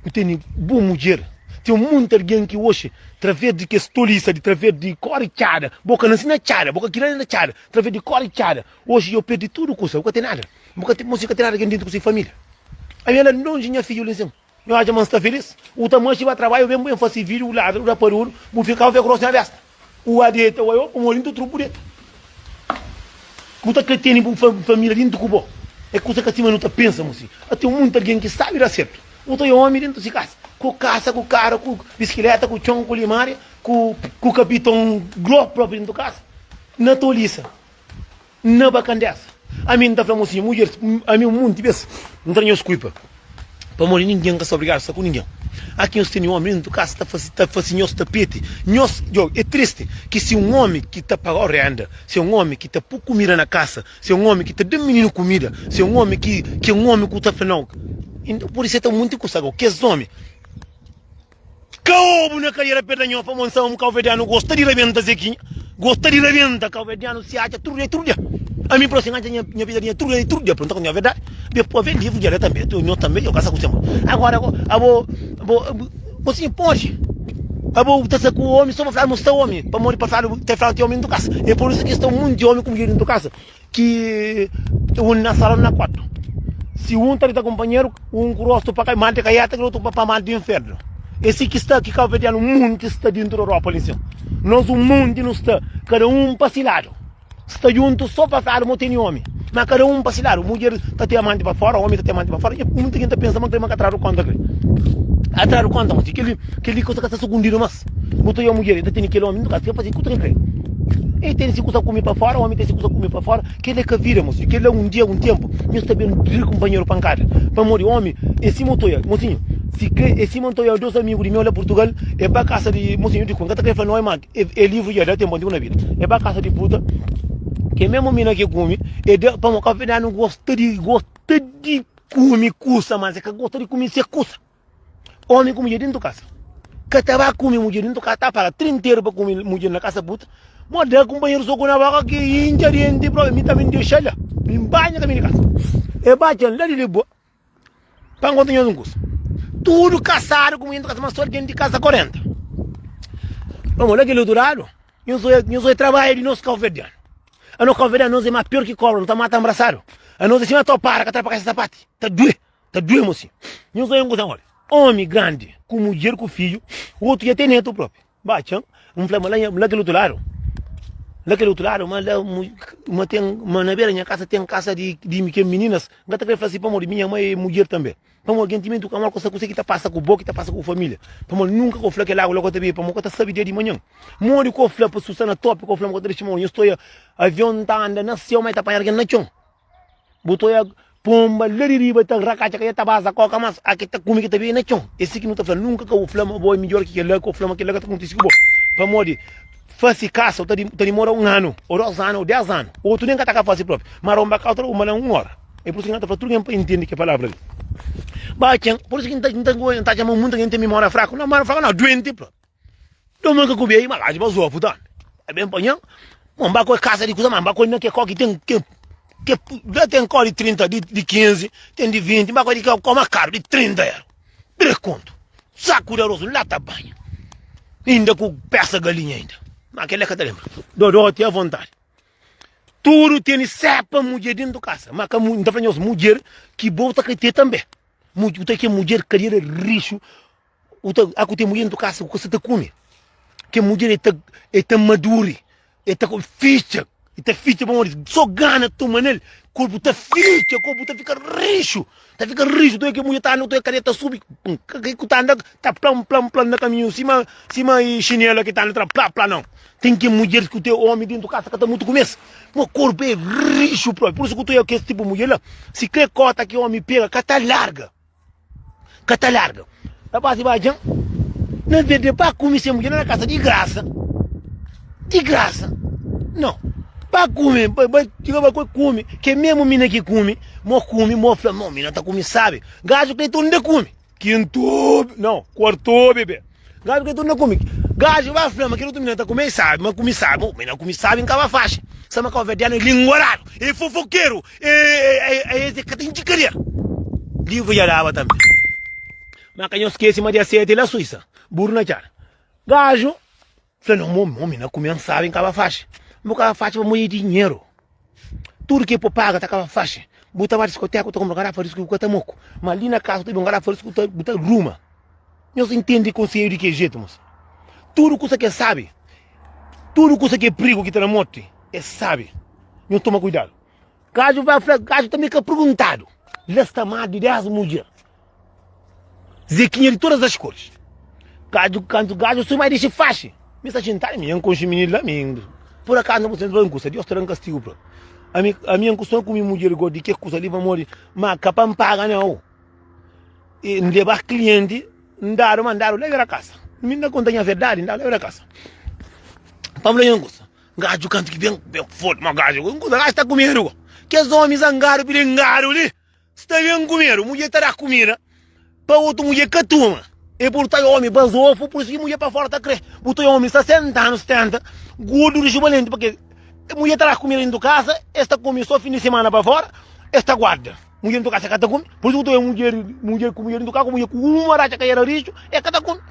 Bu tene bu mudjer. Ten munti algen ki oxi, traves di kes tolisa di traves di kori txada, bo ka nasi na txada, bo ka kria na txada, traves di kori txada, oxi yo perdi tudu kusa, bu ka ten nada. Bu ka ten, mosi ka ten nada dentu ku si familia. Ami ala lonji nha fidju li nsin. Nho atxa ma N sta filis? U ta manxi ba trabadju, u ben bu ben fasi video, u ladra, u da paruru, bu fika u fika grosu nha besta. U a deta, u a yo, pamodi ntu trupu deta. Bu ta kre tene bu familia dintu ku bo. É kusa ka sima nu ta pensa mo si. A ten munti algen ki sabi da sertu. Bu ta oia omi dentu si kasa, ku kasa, ku karu, ku biskileta, ku txon, ku limaria, ku ku kapiton gro propi dentu kasa, na tolisa, na bakandesa. Ami N ta fla mo si, mudjeris, ami munti bes N ta da nhos kuipa. Pamodi ningen ka sta obrigadu sta ku ningen. Aki nhos tene omi dentu kasa ta fase ta fase nhos tapeti. Nhos, djobe, é tristi ki si un omi ki ta paga-u renda, si un omi ki ta pu kumida na kasa, Si é un omi ki ta da mininu kumida, si é un omi ki ki é un omi ku ta fla nau, inda pode seta munti kusa. Agora, kes omi ka obu na kadera perda nho, pamodi N sabe ma kauverdianu gosta di rabenta Zekinha, gosta di rabenta kauverdianu si atxa tudu dia, tudu dia. Ami prosi N atxa nha nha pizadinha tudu dia, tudu dia, pronto, nho verdadi. Depois vem livru di tambe, nho tambe nho kasa ku se mãe. Agora, abo, abo, abo, sim, pode. Abo ta sta ku omi so pa fladu ma sta omi, pamodi pa fladu ta fladu ti omi dentu kasa. E pur isu ki sta munti omi ku mudjer dentu kasa ki un na sala un na kuartu. Si un ta dita kunpanheru, un ku rostu pa kai manti kaiata, kel otu pa manti infernu. E si ki sta ki kauverdianu munti sta dintu di Europa li sin. Nos un munti nu sta kada un pa si ladu. Sta djuntu so pa fladu ma tene omi. Ma kada un pa si ladu. Mudjer ta ten amanti pa fora, omi ta ten amanti pa fora. Munti kin ta pensa ma kre ma ka tradu konta kre. A tradu konta ma si keli keli kusa ka sta sukundidu mas. Bu ta oia mudjer e ta tene kel omi nunka ka fasi kusa ki kre. E tene si kusa kume pa fora, omi ten si kusa kume pa fora. Keli é ka vida mosi. Kela un dia un tempu nhos ta ben dri kunpanheru pankada. Pamodi omi e sima u ta oia mosinhu. Si kre e sima N ta oia dos amigu di meu la Purtugal e ba kasa di mosinhu di ku N ka ta kre fla nomi ma E livru dja da tempu antigu na vida. E ba kasa di puta, ke mesmu mina ke kume, e da, pamo kabuverdianu gosta di, gosta di kume kusa, mas e ka gosta di kume se kusa. Omi ku mudjer dentu kasa, ka ta ba kume mudjer dentu kasa, ta paga 30 eru pa kume mudjer na kasa puta. Mo da kumpanheru soku na boka ki inca denti propi, mi tambi N dexa la, mi N ba nha kaminhu di kasa. E ba txan la di Lisboa. Pa N konta nhos un kusa, tudu kasadu ku mudjer ta kasa, ma so algen di kasa 40. Pamodi la kel otu ladu, nhos odja, nhos odja trabadju di nos kauverdianu. Anos kauverdianu, nos é más pior ki kobra, nu ta mata anbrasadu. Anos é sima topara ka tra pa kasa sapati, ta due, ta due mosi. Nhos odja un kusa obi, omi grandi ku mudjer ku fidju, otu dja ten netu propi. Ba txan, N fla ma la la kel otu ladu, la kel otu ladu, ma la ma ten, ma na bera nha kasa ten kasa di di ke mininas, N ka ta kre fla si pamodi minha mai é mudjer tanbe. Pamodi gen timenti ku amor ka sa kuse ki ta pasa ku bo, ki ta pasa ku bu familia. Pamodi nunka ka bu fla kel agu la ka ta bebe, pamodi ka ta sabi dia di manhan. Modi ku fla pa su sta na topi, ku fla ma ka ta dexa mau, nhos ta oia avion ta anda na seu ma e ta panha algen na txon. Bu ta oia Pomba la di riba ta rakatxa ka ta baza koka mas a ki ta kume ki ta bebe na txon. É si ki nu ta fla nunka ka bu fla ma bo é midjor ki kela ka bu fla ma kela ka ta kontise ku bo. Pamodi fasi kasa ta ta dimora un anu o dos anu o des anu otu nen ka ta ka fasi propi ma romba kau ta romba na un ora. É pur isu ki N ta fla tudu ken pa intende ke palavra li. Ba txen pur isu ki N ta N ta N ta atxa ma munta ken ten mimoria fraku. Nau mimoria fraku nau duenti propi. Doma ka kubi aí, ma gajo ba zoa futa. É bem panhão. Bom, ba coi casa de coisa, mas ba coi na que coque tem que que lá tem co de 30, de, de 15, tem de 20, ba coi de que mais caro, de 30 euros. Três conto. Saco de arroz, lata banha. Ainda com peça galinha ainda. Mas aquele é que tá lembra. Dodó, te à vontade. Tudo tem cepa mulher dentro de casa. Mas que não tá falando mulher que bota que tem também. Mulher que mulher cadeira rixo. U ta a ku ten mudjer na tu kasa ku sa ta kume. Ke mudjer e ta e ta maduri, e ta fitxa, e ta fitxa pamodi so gana toma nel, korpu ta fitxa, korpu ta fika rixu, ta fika rixu, tu ke mudjer ta anda, tu ke ta subi, ke ku ta anda ta plan plan plan na kaminhu sima sima xinela ki ta anda ta pla pla nau. Ten ke mudjer ku te omi dentu kasa ka ta mutu kumesa, ma korpu e rixu propi, pur isu ku tu oia kes tipu mudjer la, si kre kota ki omi pega ka ta larga. Ka ta larga. Rapaz di ba djan. Na vez de ba kume se mudjer na kasa di grasa. Di grasa. Não. Ba kume, ba, ba, txiga ba koi kume. Ke mesmo mina ki kume, mo kume, mo fla, mo mina ta kume sabe. Gajo kre tunda kume. Quinto, não, quarto bebê. Gajo kre tunda kume. Gajo ba fla ma kel outro mina ta kume sabe, ma kume sabe. Mo mina kume sabe nka ba faxi. Sama kauverdiano é linguarado, é fofoqueiro. É, é, é, é, ka ten djikaria. Livru dja daba tanbe. Ma ka nhos skese ma dia 7 la Suísa, buru na txada. Gaju fla, não, mo, mo, mi na kume N sabe N kaba faxi. Bu kaba faxi pamodi é dinheru. Tudu ki po paga ta kaba faxi. Bu ta ba diskoteka, bu ta kunpra un garafa di bu ka ta moku. Ma li na kasa bu ta bebe un garafa di bu ta, bu ta ruma. Nhos intende konselhu di ki jetu, mos? Tudu kusa ki é sabi, tudu kusa ki é prigu ki ta da morti, é sabi. Nhos toma kuidadu. Gaju ba fla, gaju tanbe ka perguntadu. La sta más di 10 mudjer. Zequinha di todas as cores. Gaju, kantu gaju sui mai dixi faxi. Mi sta xintadu, mi N konxe mininu la, mi por acaso na bu kusa, Deus ta dan kastigu propi. Ami, ami N kustuma ku mi mudjer go di ke kusa li pamodi, ma ka pa N paga nau. E N leba klienti, N dadu, ma N dadu leba kasa. Mi N ta konta nha verdadi, N dadu leba kasa. Pa N fla nha kusa. Gaju kantu ki ben, ben forti, ma gaju, kusa gaju sta kumedu go. Kes omi zangadu pidi ngadu li. Sta ben kumedu, mudjer ta da kumida pa otu mudjer ka tuma. E por ta omi bazofu, pur isu ki mudjer pa fora ta kre. Bu ta omi 60 anu, 70, gordu rixu balenti, pake mudjer ta da kumida dentu kasa, es ta kume so fin di semana pa fora, es ta guarda. Mudjer dentu kasa ka ta kume, pur isu ku ta oja mudjer, mudjer ku mudjer dentu kasa, ku mudjer ku uma ratxa ka era rixu, e ka ta kume.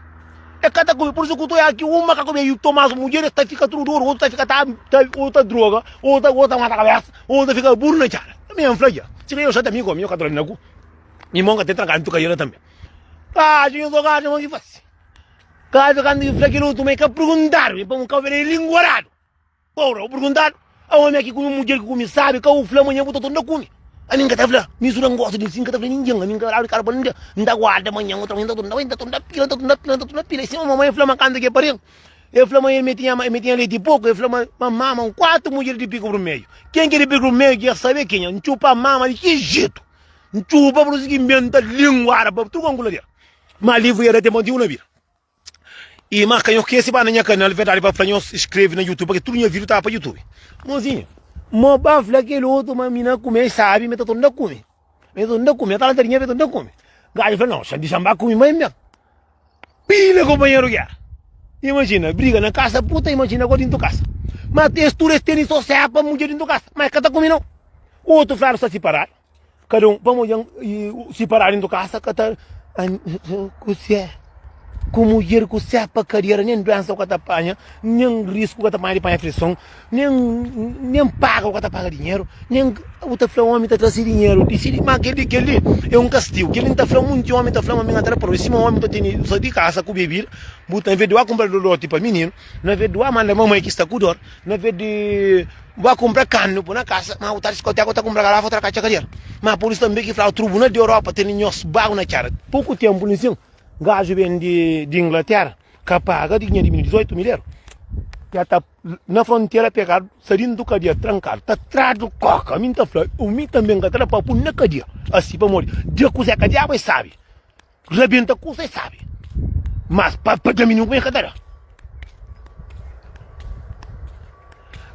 E ka ta kume, pur isu ku ta oja ki uma ka kume, i tomas mudjer es ta fika tudu dodu, otu ta fika ta, otu ta droga, otu ta, otu ta mata kabesa. Ô ta fika buru na txada. Mi N fla dja, si ka yo xata mi gomi, yo ka tra na ku. Mi mon ka ten trankadu ntu kaiera tanbe. Kadju nhu so kadju mon ki fasi. Kadju kantu ki fla kel otu ma i ka perguntadu, i pa un kau bira linguaradu. Ora, u perguntadu, a omi aki ku un mudjer ki kumi sabi, ka u fla manha bu ta torna kumi. Ami N ka ta fla, mi su na N gosta di si, N ka ta fla ningen, ami N ka abri kara pa ningen. N ta guarda manhan, otra manhan N ta torna, N ta torna pila, N ta torna pila, N ta torna pila. I sima mamai fla ma kantu ki e pari-m, El fla ma el me tinha el me tinha leti poku, el fla ma ma mama un kuatu mudjer di piku brumedju. Ken ki é di piku brumedju dja sabe kenha. N txupa mama di ki jetu? N txupa pur isu ki N benta linguada pa tudu kantu ladera. Ma livru ia da ten pontinhu na bida. I ma ka nhos kese ba na nha kanal verdadi pa fla nhos skreve na youtube pake tudu nha video ta pa youtube. Mozinho, mo ba fla kel otu ma mi na kume sabi mi ta torna kume. Mi ta torna kume, ta lanta di nha mi ta torna kume. Gaju fla no, xa ba kume ma mi. Pila companheiro guerra. Imagina, briga na casa puta, imagina agora dentro casa. Mas es tudo es teni só cepa mulher dentro casa, mas ka ta come não. Outro flado está separado. Cada um, vamos separar dentro casa, ka ta ku ku mulher ku cepa cadeira, nem doença ka ta apanha, nem risco ka ta apanha de panha aflição. Nen nen paga bu ka ta paga dinheru, nen bu ta fla omi ta traze dinheru di si ma kel-li kel-li é un kastigu kel-li N ta fla munti omi ta fla ma mi N ka ta da pa sima omi ta tene sa di kasa ku bebida bu ta enves di ba kunpra dodoti pa mininu na enves di ba manda mamai ki sta ku dor na enves di ba kunpra karni pui na kasa ma bu ta diskoteka bu ta kunpra garafa bu ta katxa kadera ma pur isu tanbe ki fla trubunal di Europa tene nhos bagu na txada poku tenpu nisin gaju ben di Inglatera ka paga dinheru di mininu 18 mil eru ya ta Na frontera pegadu sta dintu kadia trankadu ta tradu koka mi nta fla mi tanbe nka ta da pa pun na kadia asi pamodi dia kusa é ka diabu é sabi rabenta kusa é sabi mas pa pa da mininu kuma ka ta da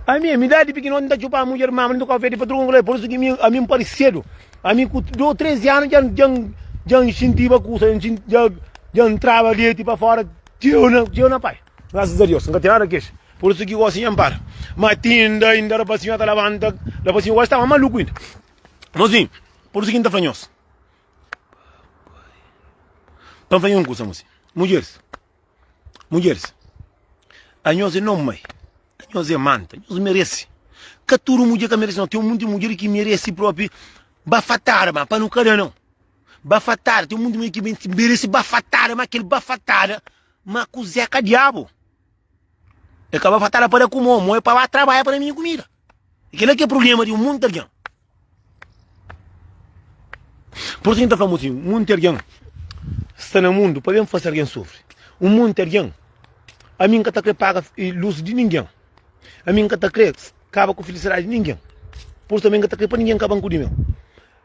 ami mi dadi pikinoti nta txupa mudjer mama dintu kau verde pa tudu kau por isu ki mi ami npari sedu ami ku do 13 anu dja dja dja nxintiba kusa dja dja ntraba leti pa fora txeu na txeu na pai. Grasas a Deus, N ka ten nada kexa. Pur isu ki gosi nha N para. Ma ti inda, inda rapasinhu ata labanta, rapasinhu gosi staba maluku inda. Mozinhu, pur isu ki N ta fla nhos, pa N fla nhos un kusa, mozinhu. Mudjeris, mudjeris, anhos é no mai, anhos é manta, nhos merese. Ka tudu mudjer ka merese nau, ten munti mudjer ki merese propi bafatada, ma pa nu ka da nau. Bafatada, ten munti mudjer ki merese bafatada, ma kel bafatada Ma kuzé ka diabu? E ka bafatada pa da ku mo, mo é pa ba trabadja pa da minha kumida. E kila ki é problema di un monti algen. Por isu ki N ta fla mo si, monti algen sta na mundu pa ben fase algen sufri. Un monti algen, ami N ka ta kre paga lus di ningen, ami N ka ta kre kaba ku filisidadi di ningen. Por isu tanbe N ka ta kre pa ningen kaba-m ku di meu.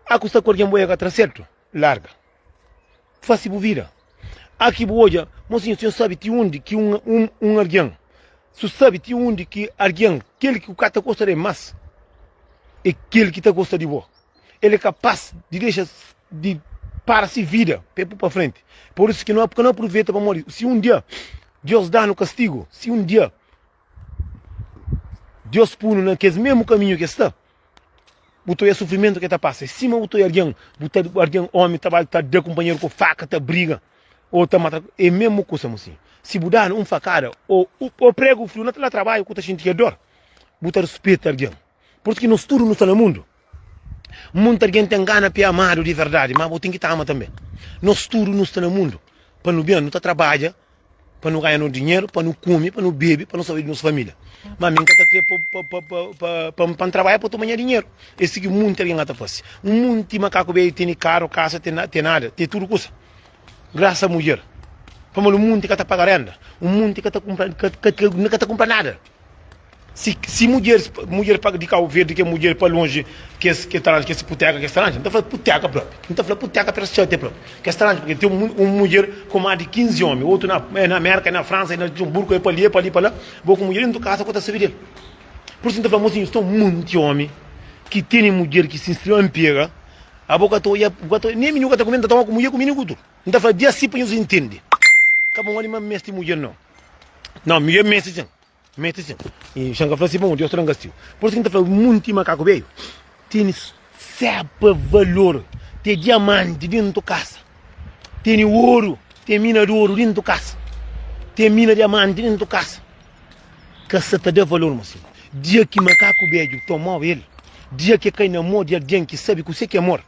A ku sta ku algen bo e ka tra sertu, larga. Fase bu vida. Aki bu odja, mosinhu, si N sabe ti undi ki un, un, un algen, si bu sabe ti undi ki algen, kel ki bu ka ta gosta di el más, é kel ki ta gosta di bo. El é kapás di dexa di para si vida pa el pui pa frenti. Pur isu ki no ka no apruveta pamodi si un dia Deus da-nu kastigu, si un dia Deus punu na kes mesmu kaminhu ki es sta, Bu ta oia sufrimentu ke ta pasa. É sima bu ta oia algen, bu ta algen omi ta ba ta da kunpanheru ku faka, ta briga o ta mata. É mesmu kusa mosinhu. Si bu danu un fakada o o pregu friu na na trabadju ku ta xinti kel dor, bu ta rispita algen. Pur isu ki nos tudu nu sta na mundu. Munti algen ten gana pa e amadu di verdadi, ma bo ten ki ta ama tanbe. Nos tudu nu sta na mundu pa nu ben, nu ta trabadja. Pa nu ganha nos dinheru, pa nu kume, pa nu bebe, pa nu sabe di nos família. Ma mi N ka ta kre pa N trabadja pa toma nha dinheru. É si ki munti algen ka ta fase. Un munti makaku bedju tene karu, kasa, ten nada, ten tudu kusa. Grasa a mudjer. Pamodi un munti ka ta paga renda, un munti ka ta kunpra, ka ta kunpra nada. Si, si mudjeris, mudjer pa di Cabo Verde ke mudjer pa lonji kes ke ta ranja kes puteka kes ta ranja, N ta fla puteka propi, N ta fla puteka pa es xatia propi, kes ta ranja, purke ten un, un mudjer ku mas di 15 omi, otu na é na Merka, é na Fransa, é na Luxemburgo, é pa li, é pa li, pa la, bo ku mudjer dentu kasa ku ta sabe del. Pur isu N ta fla mosinhu, sta un monti omi ki tene mudjer ki si nstrima npega, abo ka ta oia, bu ka ta oia, nen mininu ka ta kume, N ta toma ku mudjer ku mininu ku tudu. N ta fla di asi pa nhos intende, ka bon omi ma meste mudjer nau, nau, mudjer meste sin. Mete sin. I xan ka fla si bon, Deus ta dan kastigu. Por isu ki N ta fla, munti makaku beju tene sepa valor, te diamanti dentu kasa, tene oru, te mina di oru dentu kasa, te mina diamanti dentu kasa. Ka sa ta da valor, mosinhu. Dia ki makaku beju tomau el, dia ki e kai na mo di algen ki sabe kuse ki é amor,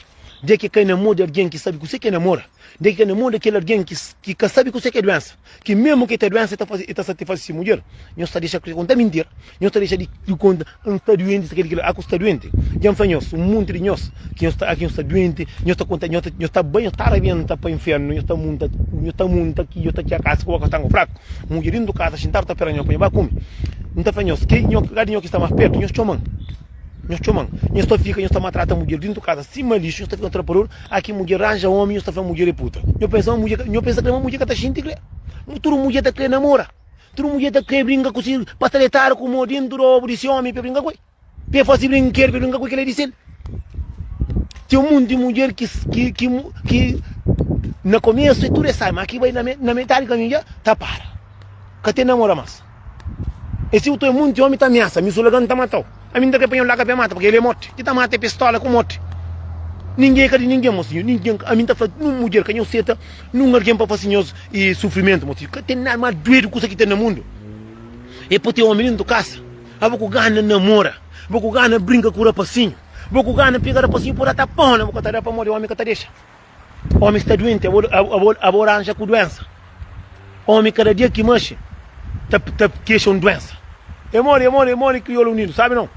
dia ki e kai na mo di algen ki sabe kuse ki é namora, dia ki kai na mo di kel algen ki ka sabe kuse ki é duensa, Ki memu ki el ta duensa el ta faze, el ta satisfaze si mudjer. Nhos ta dexa di konta mintira, nhos ta dexa di konta N sta duenti, sta kel kila, aku sta duenti. Dja N fla nhos, un monti di nhos ki nhos ta, aki nhos sta duenti, nhos ta konta, nhos ta, nhos ta bai, nhos ta rabenta pa infernu, nhos ta munta, nhos ta munta ki nhos ta txia kasa ku boka stangu fraku. Mudjer dentu kasa xintadu ta pera nhos pa nhos ba kume. N ta fla nhos, ke nho, lugar di nho ki sta mas pertu, nhos txoma-m. Nhos txoma-m. Nhos ta fika, nhos ta maltrata mudjer dentu kasa sima lixu, nhos ta fika trapador. Aki mudjer ranja omi nhos ta fla mudjer é puta. Nho pensa ma mudjer, nho pensa kre ma mudjer ka ta xinti kre. Tudu mudjer ta kre namora. Tudu mudjer ta kre brinka ku si pa sta detadu ku mo dentu di obu di si omi pa brinka ku el. Pa e fasi brinkedu pa brinka ku el kel é di sel. Ten munti mudjer ki ki ki ki na komesu é tudu é sabi, ma ki bai na metadi kaminhu dja ta para. Ka ten namora mas. E si bu ta obi munti omi ta amiasa, mi su laga N ta matau. Ami N ta kre pa nho laga pa e mata, pabia el é morti. Ki ta mata é pistola ku morti. Ninguém é ka di ninguém, mosinhu. Ninguém. Ami N ta fla nun mudjer ka nho seta nun algen pa fasi nhos e sufrimentu, mosinhu. Ka ten nada mas duedu kusa ki ten na mundu. É pa ten omi dentu kasa, abo ku gana namora, bo ku gana brinka ku rapasinhu, bo ku gana pega rapasinhu pa da tapona, bo ka ta da pamodi omi ka ta dexa. Omi sta duenti, abo, abo, abo ranja ku duensa. Omi kada dia ki maxi ta, ta kexa un duensa. É modi, é modi, é modi kriolu unidu, sabi não?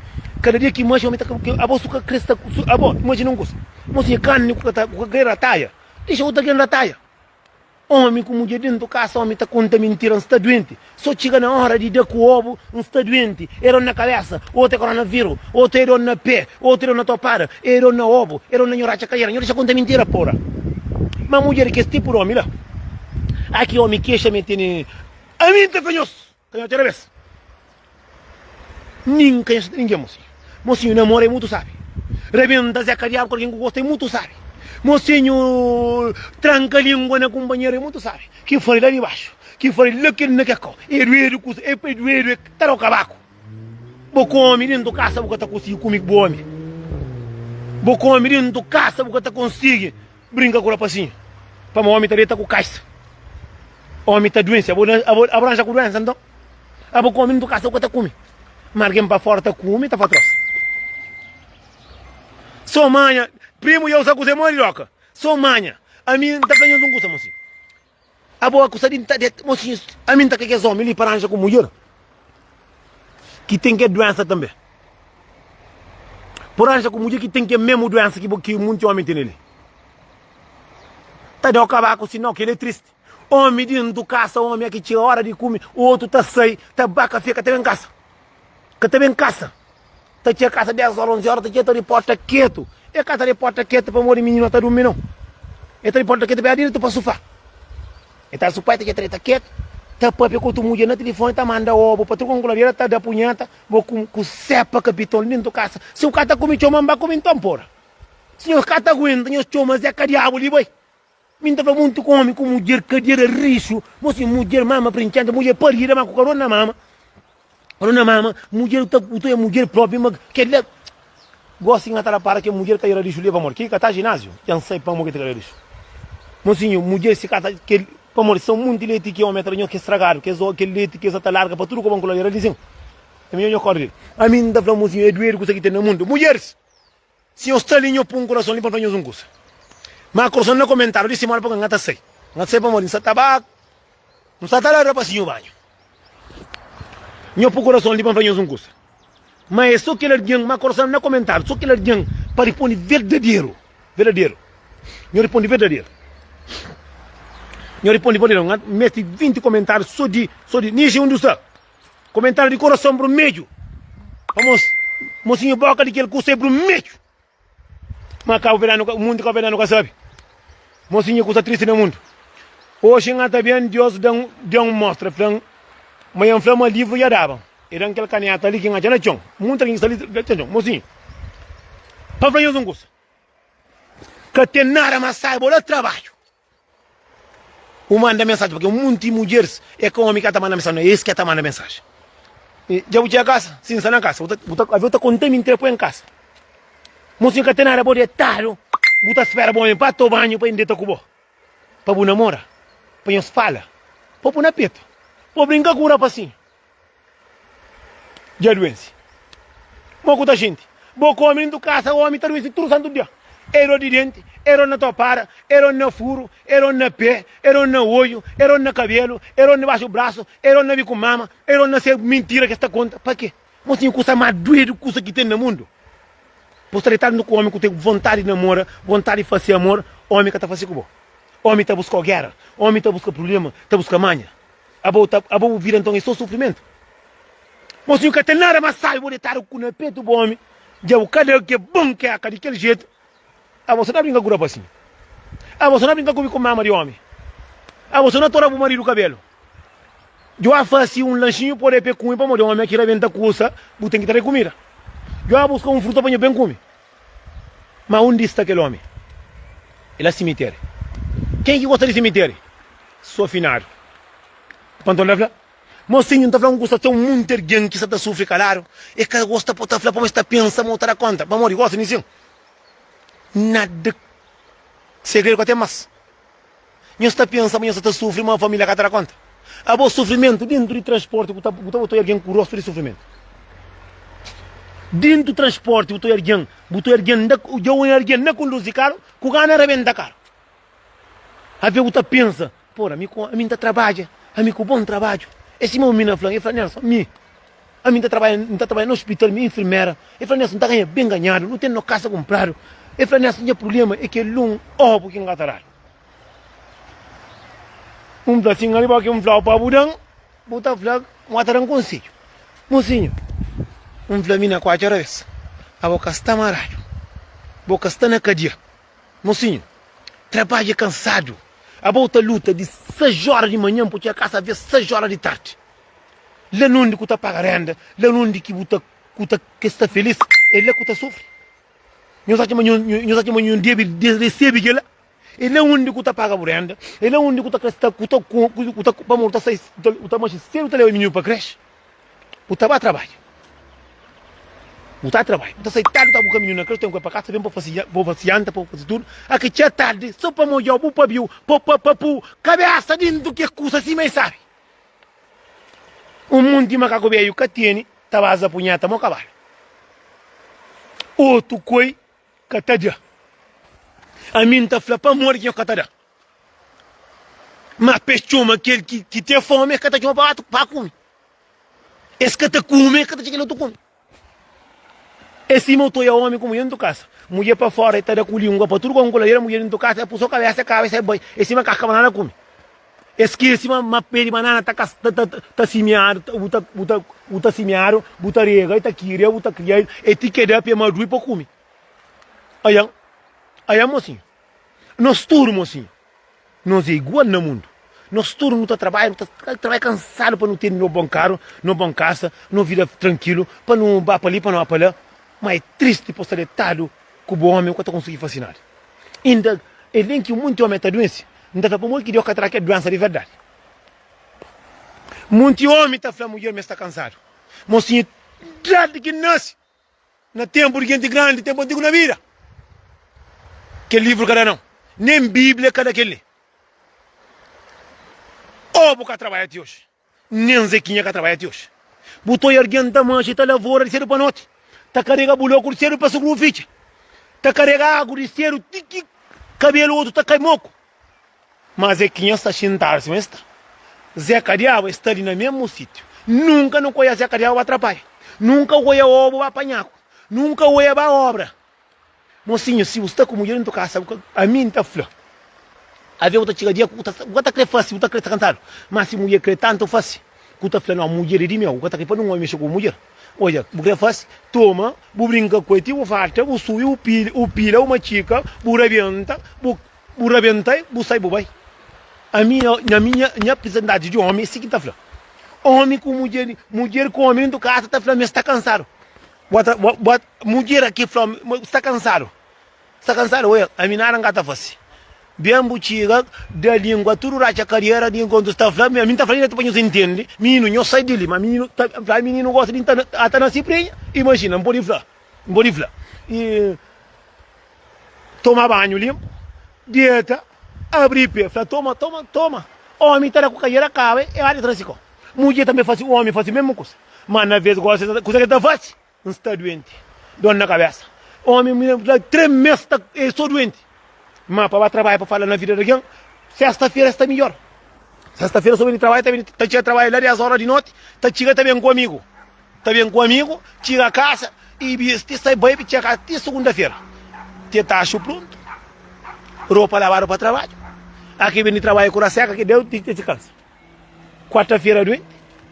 Kada dia ki maxi omi ta, abo su ka kre sta, su, abo, imajina un kusa. Mosinha, karni ku ka ta, ku ka kre rataia, dexa otu algen rataia. Omi ku mudjer dentu kasa, omi ta konta mintira, N sta duenti. So txiga na ora di da ku obu, N sta duenti. E dor na kabesa, otu é koronaviru, otu é dor na pe, otu é dor na topada, é dor na obu, é dor na nho ratxa kaiera. Nho dexa konta mintira, pora. Ma mudjer é kes tipu di omi la. Aki omi kexa ma e tene. Ami N ta fla nhos, ka nho txera bes. Nin ka nhos ningen mosinhu. Mosinhu namora é mutu sabi. Rabenta Zé Kadiabu ku algen ku gosta é mutu sabi. Mosinhu tranka lingua na kunpanheru é mutu sabi. Ki fari la di baxu, ki fari la kel na kel kau. É duedu kusa, é pa duedu é ta dau kabaku. Bo ku omi dentu kasa bu ka ta konsigi kume ku bu omi. Bo ku omi dentu kasa bu ka ta konsigi Brinka ku rapasinhu pamo omi ta deta ku kaisa omi ta duense abo abo abo ranja ku duensa nton abo ku omi ntu kasa bu ka ta kume ma algen pa fora ta kume ta fa trosa so manha primu ya usa kusa modi doka so manha ami nta fla nhos un kusa mosi Abo akusa di nta deta mosinhus ami nta ka kes omi li pa ranja ku mudjer ki ten ke duensa tambe por ranja ku mudjer ki ten ke memu duensa ki bo ki munti omi tene li ta dau kabaku si nau keli é tristi omi dintu kasa omi aki txiga ora di kume otu ta sai ta ba kafe ka ta ben kasa ka ta ben kasa Ta txega kasa 10 ora, 11 ora, ta txega ta di porta ketu. E ka ta di porta ketu pamodi mininu ta durmi nau. E ta di porta ketu pa diritu pa sufá. E ta sufá, e ta txega ta deta ketu, ta papia ku otu mudjer na tilifoni, ta manda obu pa truka nkuladeira, ta da punheta, bo ku ku sepa kapiton li dentu kasa. Si bu ka ta kume txoma, N ba kume nton, pora. Si nhos ka ta aguenta, nhos txoma Zé Kadiabu li bai. Mi N ta fla monti ku omi ku mudjer kadera rixu, mosi mudjer mama printxenta, mudjer parida ma ku karona na mama, karona na mama, mudjer ta ku ta mudjer propi ma kel la gosi N ta rapara ke mudjer kadera rixu li pamodi ki ka ta jinaziu dja N sai pamo ki ta kadera rixu. Mosinhu mudjer si ka ta kel pamodi son monti leti ki omi ta da nho ke stragadu kes kel leti ki es ta larga pa tudu koba nkuladera li sin é midjor nho kori li. Ami N ta fla mosinhu é duedu kusa ki ten na mundu mudjeris. Si nhos sta li, nho pun kurason li pa N fla nhos un kusa. Má kurason na komentáriu di simona pa N ka ta sai. N ka ta sai pamodi N sa ta ba. N sta ta da rapasinhu banhu. Nho pui kurason li pa N fla nhos un kusa. Ma é so kel algen, ma kurason na komentariu, so kel algen pa riponde verdaderu, verdaderu. Nho riponde verdaderu. Nho riponde verdaderu. N meste 20 komentariu so di, so di, Nixi undi bu sta? Komentariu di kurason brumedju. Pa mos, mosinhu boka di kel kusa é brumedju. Ma Cabo Verdeano, mundu Cabo Verdeano ka sabe. Mosinha kusa triste na mundu. Oxi N ata ben Deus dan dan mostra flan ma N fla ma livru ya daba. E dan kel kaneta li ki N atxa na txon. Munta algen ki sta li na txon. Mosinha, pa fla nhos un kusa. Ka ten nada mas saiba ola trabadju. U manda mensaji porque munti mudjeris é ka omi ka ta manda mensaji, es ke ta manda mensaji. Dja bu txega kasa? Sim, nsta na kasa. Bu ta, bu ta, avi bu ta konta mi ntra poi em kasa. Mosinhu ka ten nada, bo detadu, bu ta spera bu omi pa to banhu pa N deta ku bo, pa bu namora, pa nhos fala, pa bu na petu, pa bu brinka ku un rapasinhu. Dja duense. Mo ku ta xinti? Bo ku omi dentu kasa, omi ta duense tudu santu dia. E dor di denti, e dor na topada, e dor na furu, e dor na pe, e dor na oju, e dor na kabelu, e dor dibaxu brasu, e dor na biku mama, e dor na se mintira ke sta konta. Pa ke? Mo sinha kusa ma duedu kusa ki ten na mundu. Bo sta detadu ku omi ku ten vontadi di namora, vontadi di fasi amor, omi ka ta fasi ku bo. Omi ta buska gera, omi ta buska prublema, ta buska manha. Abo ta abo bu vida nton é so sufrimentu? Mosinhu ka ten nada mas sabi bo detadu ku na petu bu omi dja bu kada ke bon keka di kel jetu abo so na brinka ku rapasinhu abo so na brinka ku ku mama di omi abo so na tora bu maridu kabelu djoa fasi un lanchinhu pode pe kume pamodi omi aki rabenta kusa bu ten ki traze kumida djoa buska un fruta pa nho ben kume ma undi sta kel omi e la simiteri ken ki gosta di simiteri So finadu. Panton ta fla, Mosinhu, N ta fla un kusa, ten un monti algen ki sa ta sufri kaladu, e ka gosta pa bu ta fla pamodi es ta pensa ma bu ta da konta. Pamodi gosi nisin, nada segredu ka ten mas. Nhos ta pensa ma nhos sa ta sufri ma familia ka ta da konta. Abo sufrimentu dentu di transporti bu ta bu ta bota algen ku rostu di sufrimentu. Dentu transporti bu ta oja algen, bu ta oja algen, dja oja algen na konduzi karu ku gana rabenta karu. Avê bu ta pensa, Pora, ami ku ami N ta trabadja, ami ku bon trabadju. É sima un mina fla-m, el fla, Nelson, mi, ami N ta trabadja, N ta trabadja na ospital, mi é infirmera. El fla, Nelson, N ta ganha ben ganhadu, nu ten no kasa kunpradu. El fla, Nelson, nha prubléma é kel un óbu ki N ka ta dadu. Un fla sin, riba ki N fla-u pa bu da-m, bu ta fla, N ta da-m konsedju. Mosinhu, un fla, mi na kuatxa rabesa, abo ka sta maradu, bo ka sta na kadia. Mosinhu, trabadja é kansadu. Abo ta luta di 6 óra di manhan pa txiga kasa aves 6 óra di tardi. La nundi ku ta paga renda, la nundi ki bu ta ku ta ke sta felis, é la ku ta sufri. Nhos atxa ma nho nhos atxa ma nho debe resebe kila? É la undi ku ta paga bu renda, é la undi ku ta sta ku ta ku ta pamodi bu ta sai bu ta manxe sedu ta leba mininu pa kreshi. Bu ta ba trabadja. Bu ta trabadja. Bu ta sai tardi, bu ta buka mininu na kreshi, ten ku el pa kasa, ben pa fasi, pa fasi janta, pa fasi tudu. A ki txia tardi, so pa modjau, bu pabiu, pa pa pa pu kabesa dintu ke kusa sima e sabi. Un munti makaku beju ka tene, ta baza punheta mo kabalu. Otu koi ka ta da. Ami N ta fla pamodi ki nho ka ta da. Ma pa es txoma kel ki ki ten fomi, es ka ta txoma pa pa kume. Es ka ta kume, es ka ta txeka kel otu kume. É sima u ta oia omi ku mudjer dentu kasa. Mudjer pa fora e ta da ku lingua pa tudu konku ku ladera, mudjer dentu kasa e pusa kabesa e kaba e sai bai. É sima kaska banana kume. Es skese ma ma pe di banana ta ta ta ta simiadu, bu ta bu ta bu ta simiadu, bu ta rega, e ta kiria, bu ta kria, e ti ke da pe maduru e pa kume. Aian, aian mosinhu. Nos tudu, mosinhu, nos é igual na mundu. Nos tudu nu ta trabadja, nu ta trabadja kansadu pa nu ten no bon karu, no bon kasa, no vida trankilu, pa nu ba pa li, pa nu ba pa la. Ma é tristi pa bu sta detadu ku bu omi, bu ka ta konsigi fasi nada. Inda é nen ki munti omi ta duense, N ta fla pamodi ki Deus ka tra kel duensa di verdadi. Munti omi ta fla mudjer ma es sta kansadu. Mosinhu, dadi ki N nasi, Na ténpu di genti grandi, ténpu antigu na vida. Kel livru ka da nau. Nen Bíblia ka da kel-li. Ô bu ka trabadja ti oji. Nen Zekinha ka trabadja ti oji. Bu ta oja algen ta manxe, ta lavora di sedu pa noti, ta karega buloku di sedu pa suguru fitxa, ta karega agu di sedu ti ki kabelu otu ta kai moku. Má Zekinha sta xintadu sima el sta. Zeka Diabu es sta li na mesmu sitiu. Nunka nu ka oia Zeka Diabu ba trapadja. Nunka oia obu ba panhaku. Nunka oia ba obra. Mosinhu, si bu sta ku mudjer dentu kasa, bu ka, ami N ta fla, ave bu ta txiga dia ku bu ta, bu ka ta kre fase, bu ta kre sta kansadu. Ma si mudjer kre tantu fase, ku ta fla, no, mudjer i di meu, bu ka ta kre pa nun omi mexe ku bu mudjer. Odja, bu kre fase, toma, bu brinka ku el ti bu farta, bu subi, bu pila, bu pila, bu matxika, bu rabenta, bu, bu rabenta, bu sai bu bai. Ami, na minha, nha prisentadi di omi, é si ki N ta fla. Omi ku mudjer, mudjer ku omi dentu kasa ta fla ma es sta kansadu. Bota, bota, mudjer aki fla ma sta kansadu, sta kansadu, oia, ami nada nka ta fasi. Ben bu txiga, da lingua, tudu ratxa kadiera di nkontu sta fla, ami nta fla diretu pa nhos intende, mininu nhos sai di li, ma mininu ta fla, mininu gosta di nta ata na si prenha, imajina, npodi fla, npodi fla, i toma banhu limpu, dieta, abri pe, fla toma, toma, toma, omi ta da ku kadiera kaba, e ba deta na si kau. Mudjer tanbe fase, omi fase mesmu kusa. Ma na ves gosi, kusa ke ta fase? N sta duenti, dor na kabesa. Omi la 3 mes ta e so duenti. Ma pa ba trabadja pa fala na vida di algin, sesta fera sta midjor. Sesta fera so ben di trabadja ta ben ta txiga trabadja la 10 ora di noti, ta txiga ta ben ku amigu. Ta ben ku amigu, txiga kasa i bisti sai bai txiga kasa ti sugunda fera. Te taxu prontu, ropa labadu pa trabadju. Aki ben di trabadja ku raseka ki deu ti ta kansa. Kuarta-fera duenti,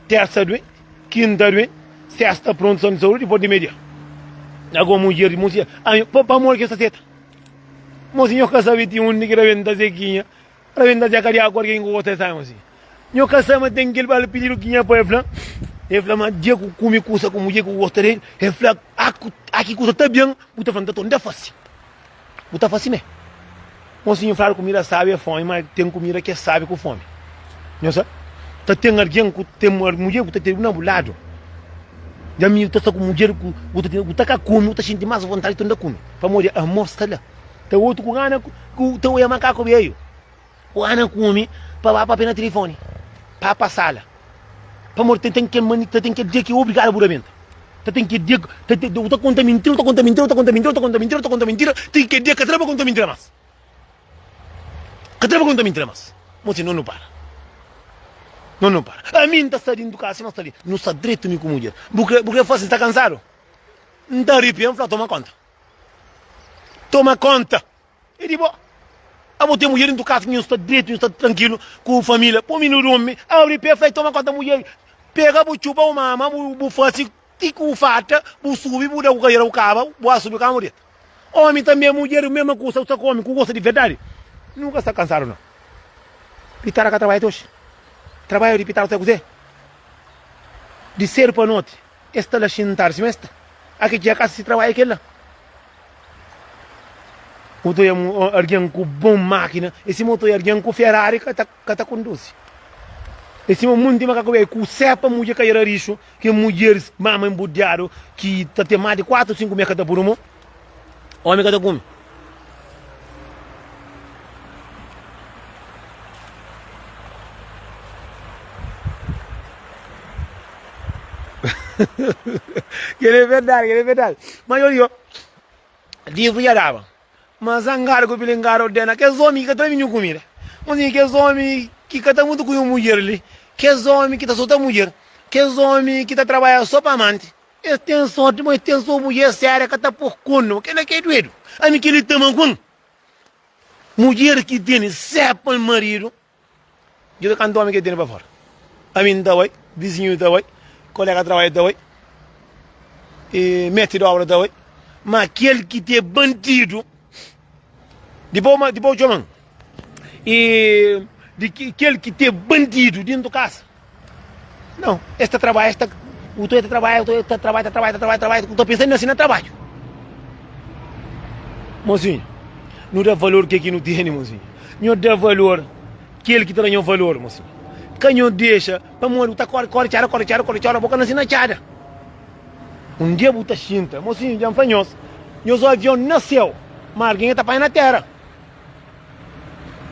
tersa duenti, kinta duenti, sesta prontu son di saúdi dipos di media. Ago mudjer di mosinha, ami, pa pamodi ki es ta seta? Mosinha, nho ka sabe ti undi ki rabenta zekinha, rabenta zeka di agu ku algen ki gosta di sabe, mosinha. Nho ka sabe ma ten kel bal pididu ki nha pai fla, el fla ma dia ku kume kusa ku mudjer ki gosta del, el fla, a ki kusa ta ben, bu ta fla, nta torna fasi. Bu ta fasi mé. Mosinhu fladu kumida sabi é fomi, ma ten kumida ki é sabi ku fomi. Nho sa? Ta ten algen ku ten mudjer ku ta ten na bu ladu. Nha amigu ta sta ku mudjer ku bu ta bu ta ka kume, bu ta xinti mas vontadi tunda kume. Pamodi amor sta la. Ta otu ku gana ku ta oia makaku beju. Ku gana kume pa ba papia na tilifoni, pa pa sala. Pamodi ta ten kel mani, ta ten kel dia ki obrigadu bu rabenta. Ta ten kel dia, ta ten, bu ta konta mintira, bu ta konta mintira, bu ta konta mintira, bu ta konta mintira, bu ta konta mintira, ten kel dia ka ta da pa konta mintira mas. Ka ta da pa konta mintira mas. Mo si no nu para. No nu para. Ami N ta sta dintu kasa sima sta li. Nu sta dretu mi ku mudjer. Bu kre, bu kre fasi N sta kansadu? N ta ripia N fla toma konta. Toma konta. É di bo. Abo ten mudjer dintu kasa ki nhos sta dretu, nhos sta trankilu ku familia. Pô mininu durmi, abri pé, fla, toma konta mudjer. Pega bu txupa, bu mama, bu, bu fasi ti ki bu farta, bu subi, bu da ku kadera, bu kaba, bu ba subi kama bu deta. Omi tanbe, mudjer, mesma kusa, bu sta ku omi ku gosta di verdadi, nunka sta kansadu nau. Pitara ka trabadja ti oxi. Trabadju di pitara sabi kuzê? Di sedu pa noti, es sta la xintadu sima es sta. Ake txiga kasa si trabadju é kel la. Bu ta oia algen ku bon makina, é sima bu ta oia algen ku Ferrari ka ta ka ta konduzi. É sima munti makaku beju ku sepa mudjer ka era rixu, ke mudjeris mama enbudiadu ki ta ten mas di 4 o 5 mes ka ta puru mo, omi ka ta kume. Kel é verdadi, kel é verdadi. Mas olha, livru dja daba. Ma zangadu ku pilingadu ordena kes omi ki ka ta da ninhun kumida. Mon sinhor, kes omi ki ka ta mutu ku un mudjer li, kes omi ki ta sota mudjer, kes omi ki ta trabadja so pa amanti, es ten sorti, ma es ten so mudjer séria ka ta pô konu. Kel-la ki é duedu. Ami kel-li ta maguan. Mudjer ki tene sépa maridu. Djobe kantu omi ki el tene pa fora. Ami N ta bai, vizinhu ta bai, kolega trabadju ta bai, e mestri di obra ta bai. Ma kel ki te bandidu, dipos ma dipos txoman, e di ki kel ki te bandidu dentu kasa. Nau, es ta trabadja, es ta u ta trabadja, u ta trabadja, ta trabadja, ta trabadja, ta trabadja, u ta pensa na si na trabadju. Mozinho, nu da valor ke ki nu tene, mozinho. Nho da valor kel ki ta da nho valor, mozinho. Ka nho dexa pamodi bu ta kore, kore txada, kore txada, kore txada, bo ka nasi na txada. Un dia bu ta xinta, mozinho, dja N fla nhos, nhos avion na séu, ma algen ta panha na tera.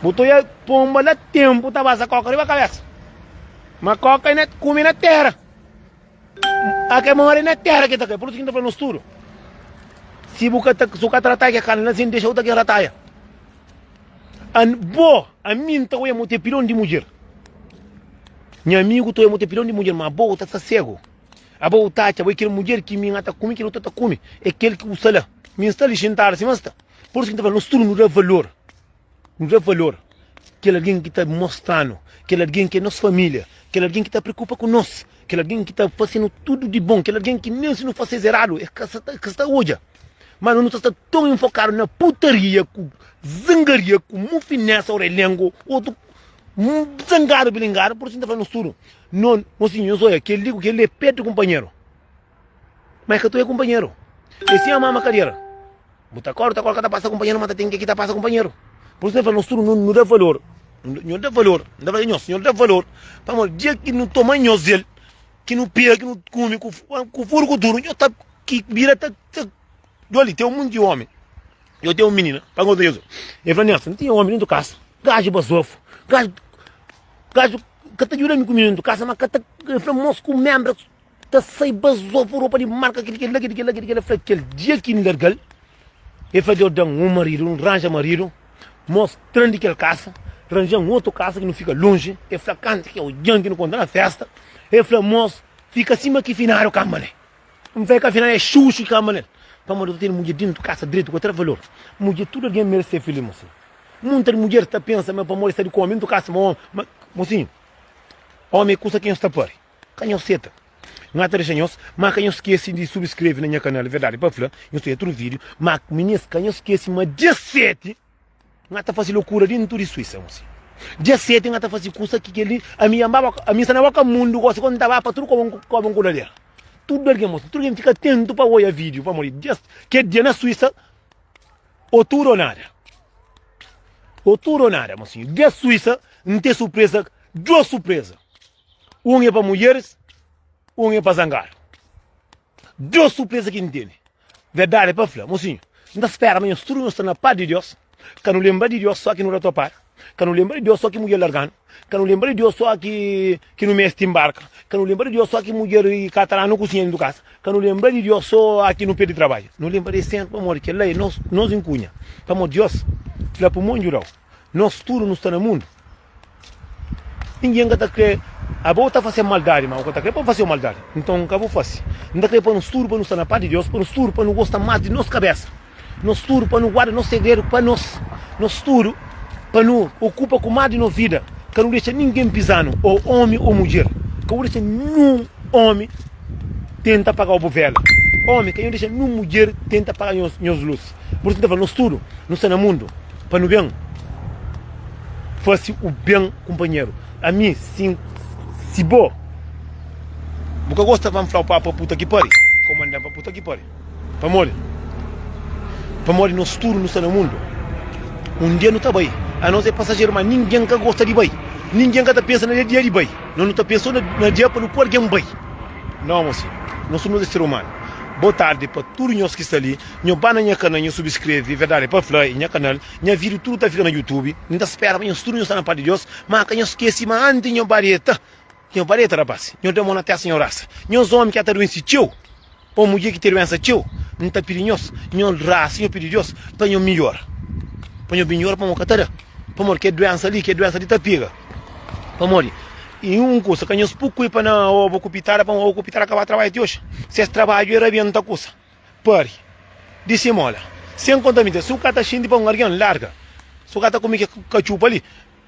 Bu ta oia pomba la tempu ta baza koka riba kabesa. Ma koka na kume na tera. A ke more na tera ke ta kai. Por isso ki N ta fla nos tudu. Si bu ka ta, si bu ka ta rataia ke karni la sin dexa bu ta ken rataia. An bo, ami N ta oia mo te pilon di mudjer. Nha amigu ta oia mo ta pidi-m di mudjer, ma abo bu ta sta segu. Abo bu ta atxa bo é kel mudjer ki mi N ta kume, kel otu ta kume, é kel ki bu sta la. Mi N sta li xintadu sima N sta. Pur isu ki N ta fla, nos tudu nu da valor, nu da valor kel algen ki ta mostra-nu, kel algen ki é nos família, kel algen ki ta preokupa ku nos, kel algen ki ta fase-nu tudu di bon, kel algen ki nen si nu fase-s eradu, el ka sa ta odja. Má nu ta sta ton infokadu na putaria ku zangaria ku mufinesa orelengu otu zangadu bilingadu pur isu N ta fla nos tudu no nos nhos oia kel-li ku kel-li é pertu kunpanheru ma e ka ta oia kunpanheru é sima mama kadera bu ta kore ta kore ka ta pasa kunpanheru ma ta ten ke ki ta pasa kunpanheru pur isu N ta fla nos tudu nu da valor nu da valor N ta fla nhos nhos da valor pamodi dia ki nu toma nhos el ki nu pega ki nu kume ku furu ku tudu nhos ta Ki bira ta ta Doli, ten un monti omi Eu ten un minina Pa nkontra Jezu El fla Nelson, tinha omi dentu kasa Gaju bazofu Gaju Gaju ka ta djuda mi ku minina dentu kasa Ma ka ta El fla mos ku membra Ta sai bazofu ropa di marka Kel kel la kel kel la kel kel la El fla kel dia ki N larga-l El fla Deus da-m un maridu N ranja maridu Mos tra-m di kel kasa Ranja-m otu kasa ki nu fika lonji El fla kantu ki odja-m ki nu kontra na festa El fla mos fika sima ki finadu kamba ne N fla ka final é xuxu ki kamba nel. Pamodi bu ta tene mudjer dentu kasa dretu ku tra valor. Mudjer tudu algen merese ser filis mosinhu. Munta di mudjer ta pensa ma pamodi sta di ku omi dentu kasa ma omi ma mosinhu omi é kusa ki nhos ta pari ka nhos seta. N ta dexa nhos ma ka nhos skese di subskreve na nha kanal verdadi pa fla nhos ta odja tudu video ma minis ka nhos skese ma dia 7 N ta fasi lokura dentu di Suísa, mosi. Dia 7 N ta fasi kusa ki kel-li, ami ya N ba, ami sta na boka mundu gosi, kondu N ta ba pa tudu koba koba N kudadera. Tudu algen, mosi, tudu algen fika atentu pa oia vídiu, pamodi dia, kel dia na Suísa, o tudu o nada. O tudu o nada, mosinhu. Dia Suísa, N ten surpresa, dos surpresa. Un é pa mudjeris, un é pa zangadu. Dos surpresa ki N tene. Verdadi é pa fla, mosinhu, N ta spera ma nhos tudu nhos sta na pas di Deus. Ka nu lenbra di Deus só ki nu ratopadu. Ka nu lenbra di Deus só ki mudjer larga-nu. Ka nu lenbra di Deus só ki ki nu meste nbarka. Ka nu lenbra di Deus só ki mudjer ka ta da-nu kusinha dentu kasa. Ka nu lenbra di Deus só ki nu perde trabadju. Nu lenbra di es sénpri pamodi kel-la é nos nos inkunha. Pamodi Deus fla pa mon djuda-u. Nos tudu nu sta na mundu. Ningen ka ta kre abo ta fase maldadi, ma bu ka ta kre pa N fase-u maldadi. Nton, ka bu fase. N ta kre pa nos tudu pa nu sta na pas di Deus, pa nos tudu pa nu gosta más di nos kabésa, nos tudu pa nu guarda nos segredu pa nos, nos tudu pa nu okupa ku más di nos vida. Ka nu dexa ningen piza-nu, ô ómi ô mudjer. Ka bu dexa ninhun ómi tenta paga-u bu véla. Ómi, ka nhu dexa ninhun mudjer tenta paga nhos lus. Pur isu, N ta fla, nos tudu nu sta na mundu pa nu ben. Fase u ben kunpanheru. Ami si si bo bu ka gosta pa N fla-u pa pa puta ki pari, ka bu manda-m pa puta ki pari. Pamodi? Pamodi nos tudu nu sta na mundu. Un dia nu ta bai. Anos é pasajeru, ma ningen ka gosta di bai. Ningen ka ta pensa na dia di bai. Nos nu ta pensa so na dia pa nu poi algen bai. Nau, mosinhu. Nos tudu nos é ser umanu. Bo tardi pa tudu nhos ki sta li. Nho ba na nha kanal, nho subskreve. Verdadi é pa fla, é nha kanal. Nha video tudu ta fika na youtube. N ta spera ma nhos tudu nhos sta na paz di Deus. Ma ka nhos skesi ma anti nho ba deta, nho ba deta rapaz, nho da mon na testa nho rasa. Nhos omi ki ata duense txeu o mudjer ki ten duensa txeu, N ta pidi nhos, nho rasa nho pidi Deus pa nho midjora. Pa nho midjora pamodi ka ta da. Pamodi ke duensa li, ke duensa li ta pega. Pamodi i un kusa ka nhos pui kulpa na obo ku pitada pamodi obo ku pitada ka ba trabadja ti oxi. Ses trabadju e rabenta kusa. Pari di simola sen konta mintira. Si bu ka ta xinti pa un argen, larga. Si bu ka ta kume ke katxupa li,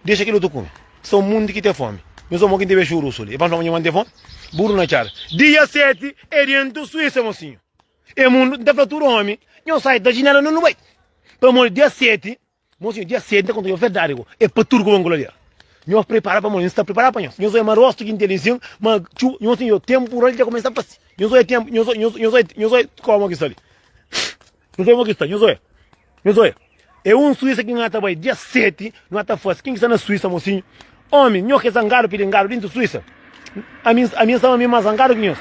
dexa kel otu kume. Sta un munti ki ten fomi. Nhos omo ki N tebe xurusu li. E pa N fla ma nha ma N ten fomi? Buru na txada. Dia 7 e dentu Suísa, mosinhu. E mundu, N ta fla tudu omi, nhos sai da jinela no nu bai. Pamodi dia 7. Mosinhu, dia 7, N ta konta nhos verdadi go, é pa tudu ku ban kuladeira. Nhos pripara pamodi N sta pripara pa nhos. Nhos oia ma rostu ki N ten li nsin, ma txuba, nhos tinha tempural dja kumesa fasi. Nhos oia tempu, nhos oia, nhos, nhos oia, nhos oia komo ki sta li. Nhos oia mo ki sta, nhos oia. Nhos oia. É un Suísa ki N ta bai dia 7, N ta fasi. Ken ki sta na Suísa, mosinhu? Omi, nho ki é zangadu pilingadu dintu Suísa. Ami, ami N sta ma mi más zangadu ki nhos.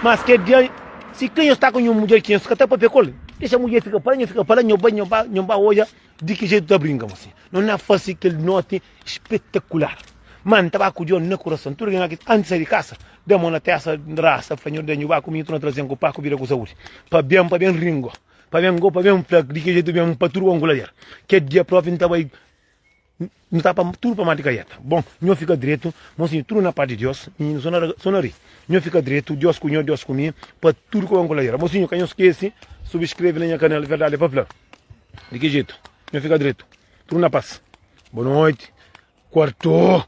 Mas kel dia, si kre nhos sta ku nhu mudjer ki nhos ka ta papia ku el, dexa mudjer fika pa la, nho fika pa la, nho bai, nho ba, nho ba odja di ki jetu ta brinka. Mosi, no na fasi kel noti spetakular. Ma N ta ba ku Dios na kurason. Tudu algen ki antis sai di kasa, da mon na testa, rasa, fla nho, da nhu ba ku mi, nhu torna traze-m ku pas, ku bida, ku saúdi. Pa ben, pa ben ringo, pa ben go, pa ben fla di ki jetu ben pa tudu kongulader. Kel dia propi N ta bai. Nu ta pa tudu pa mati kaieta. Bon, nho fika dretu, mosinhu, tudu na pas di Dios, mininu so na so na ri. Nho fika dretu, Dios ku nho, Dios ku mi, pa tudu ku ku ladera. Mosinhu, ka nho skese subskreve na nha kanal Verdadi é pa Fla. Di ki jetu? Nho fika dretu, tudu na pas. Boa noiti. Kuarto.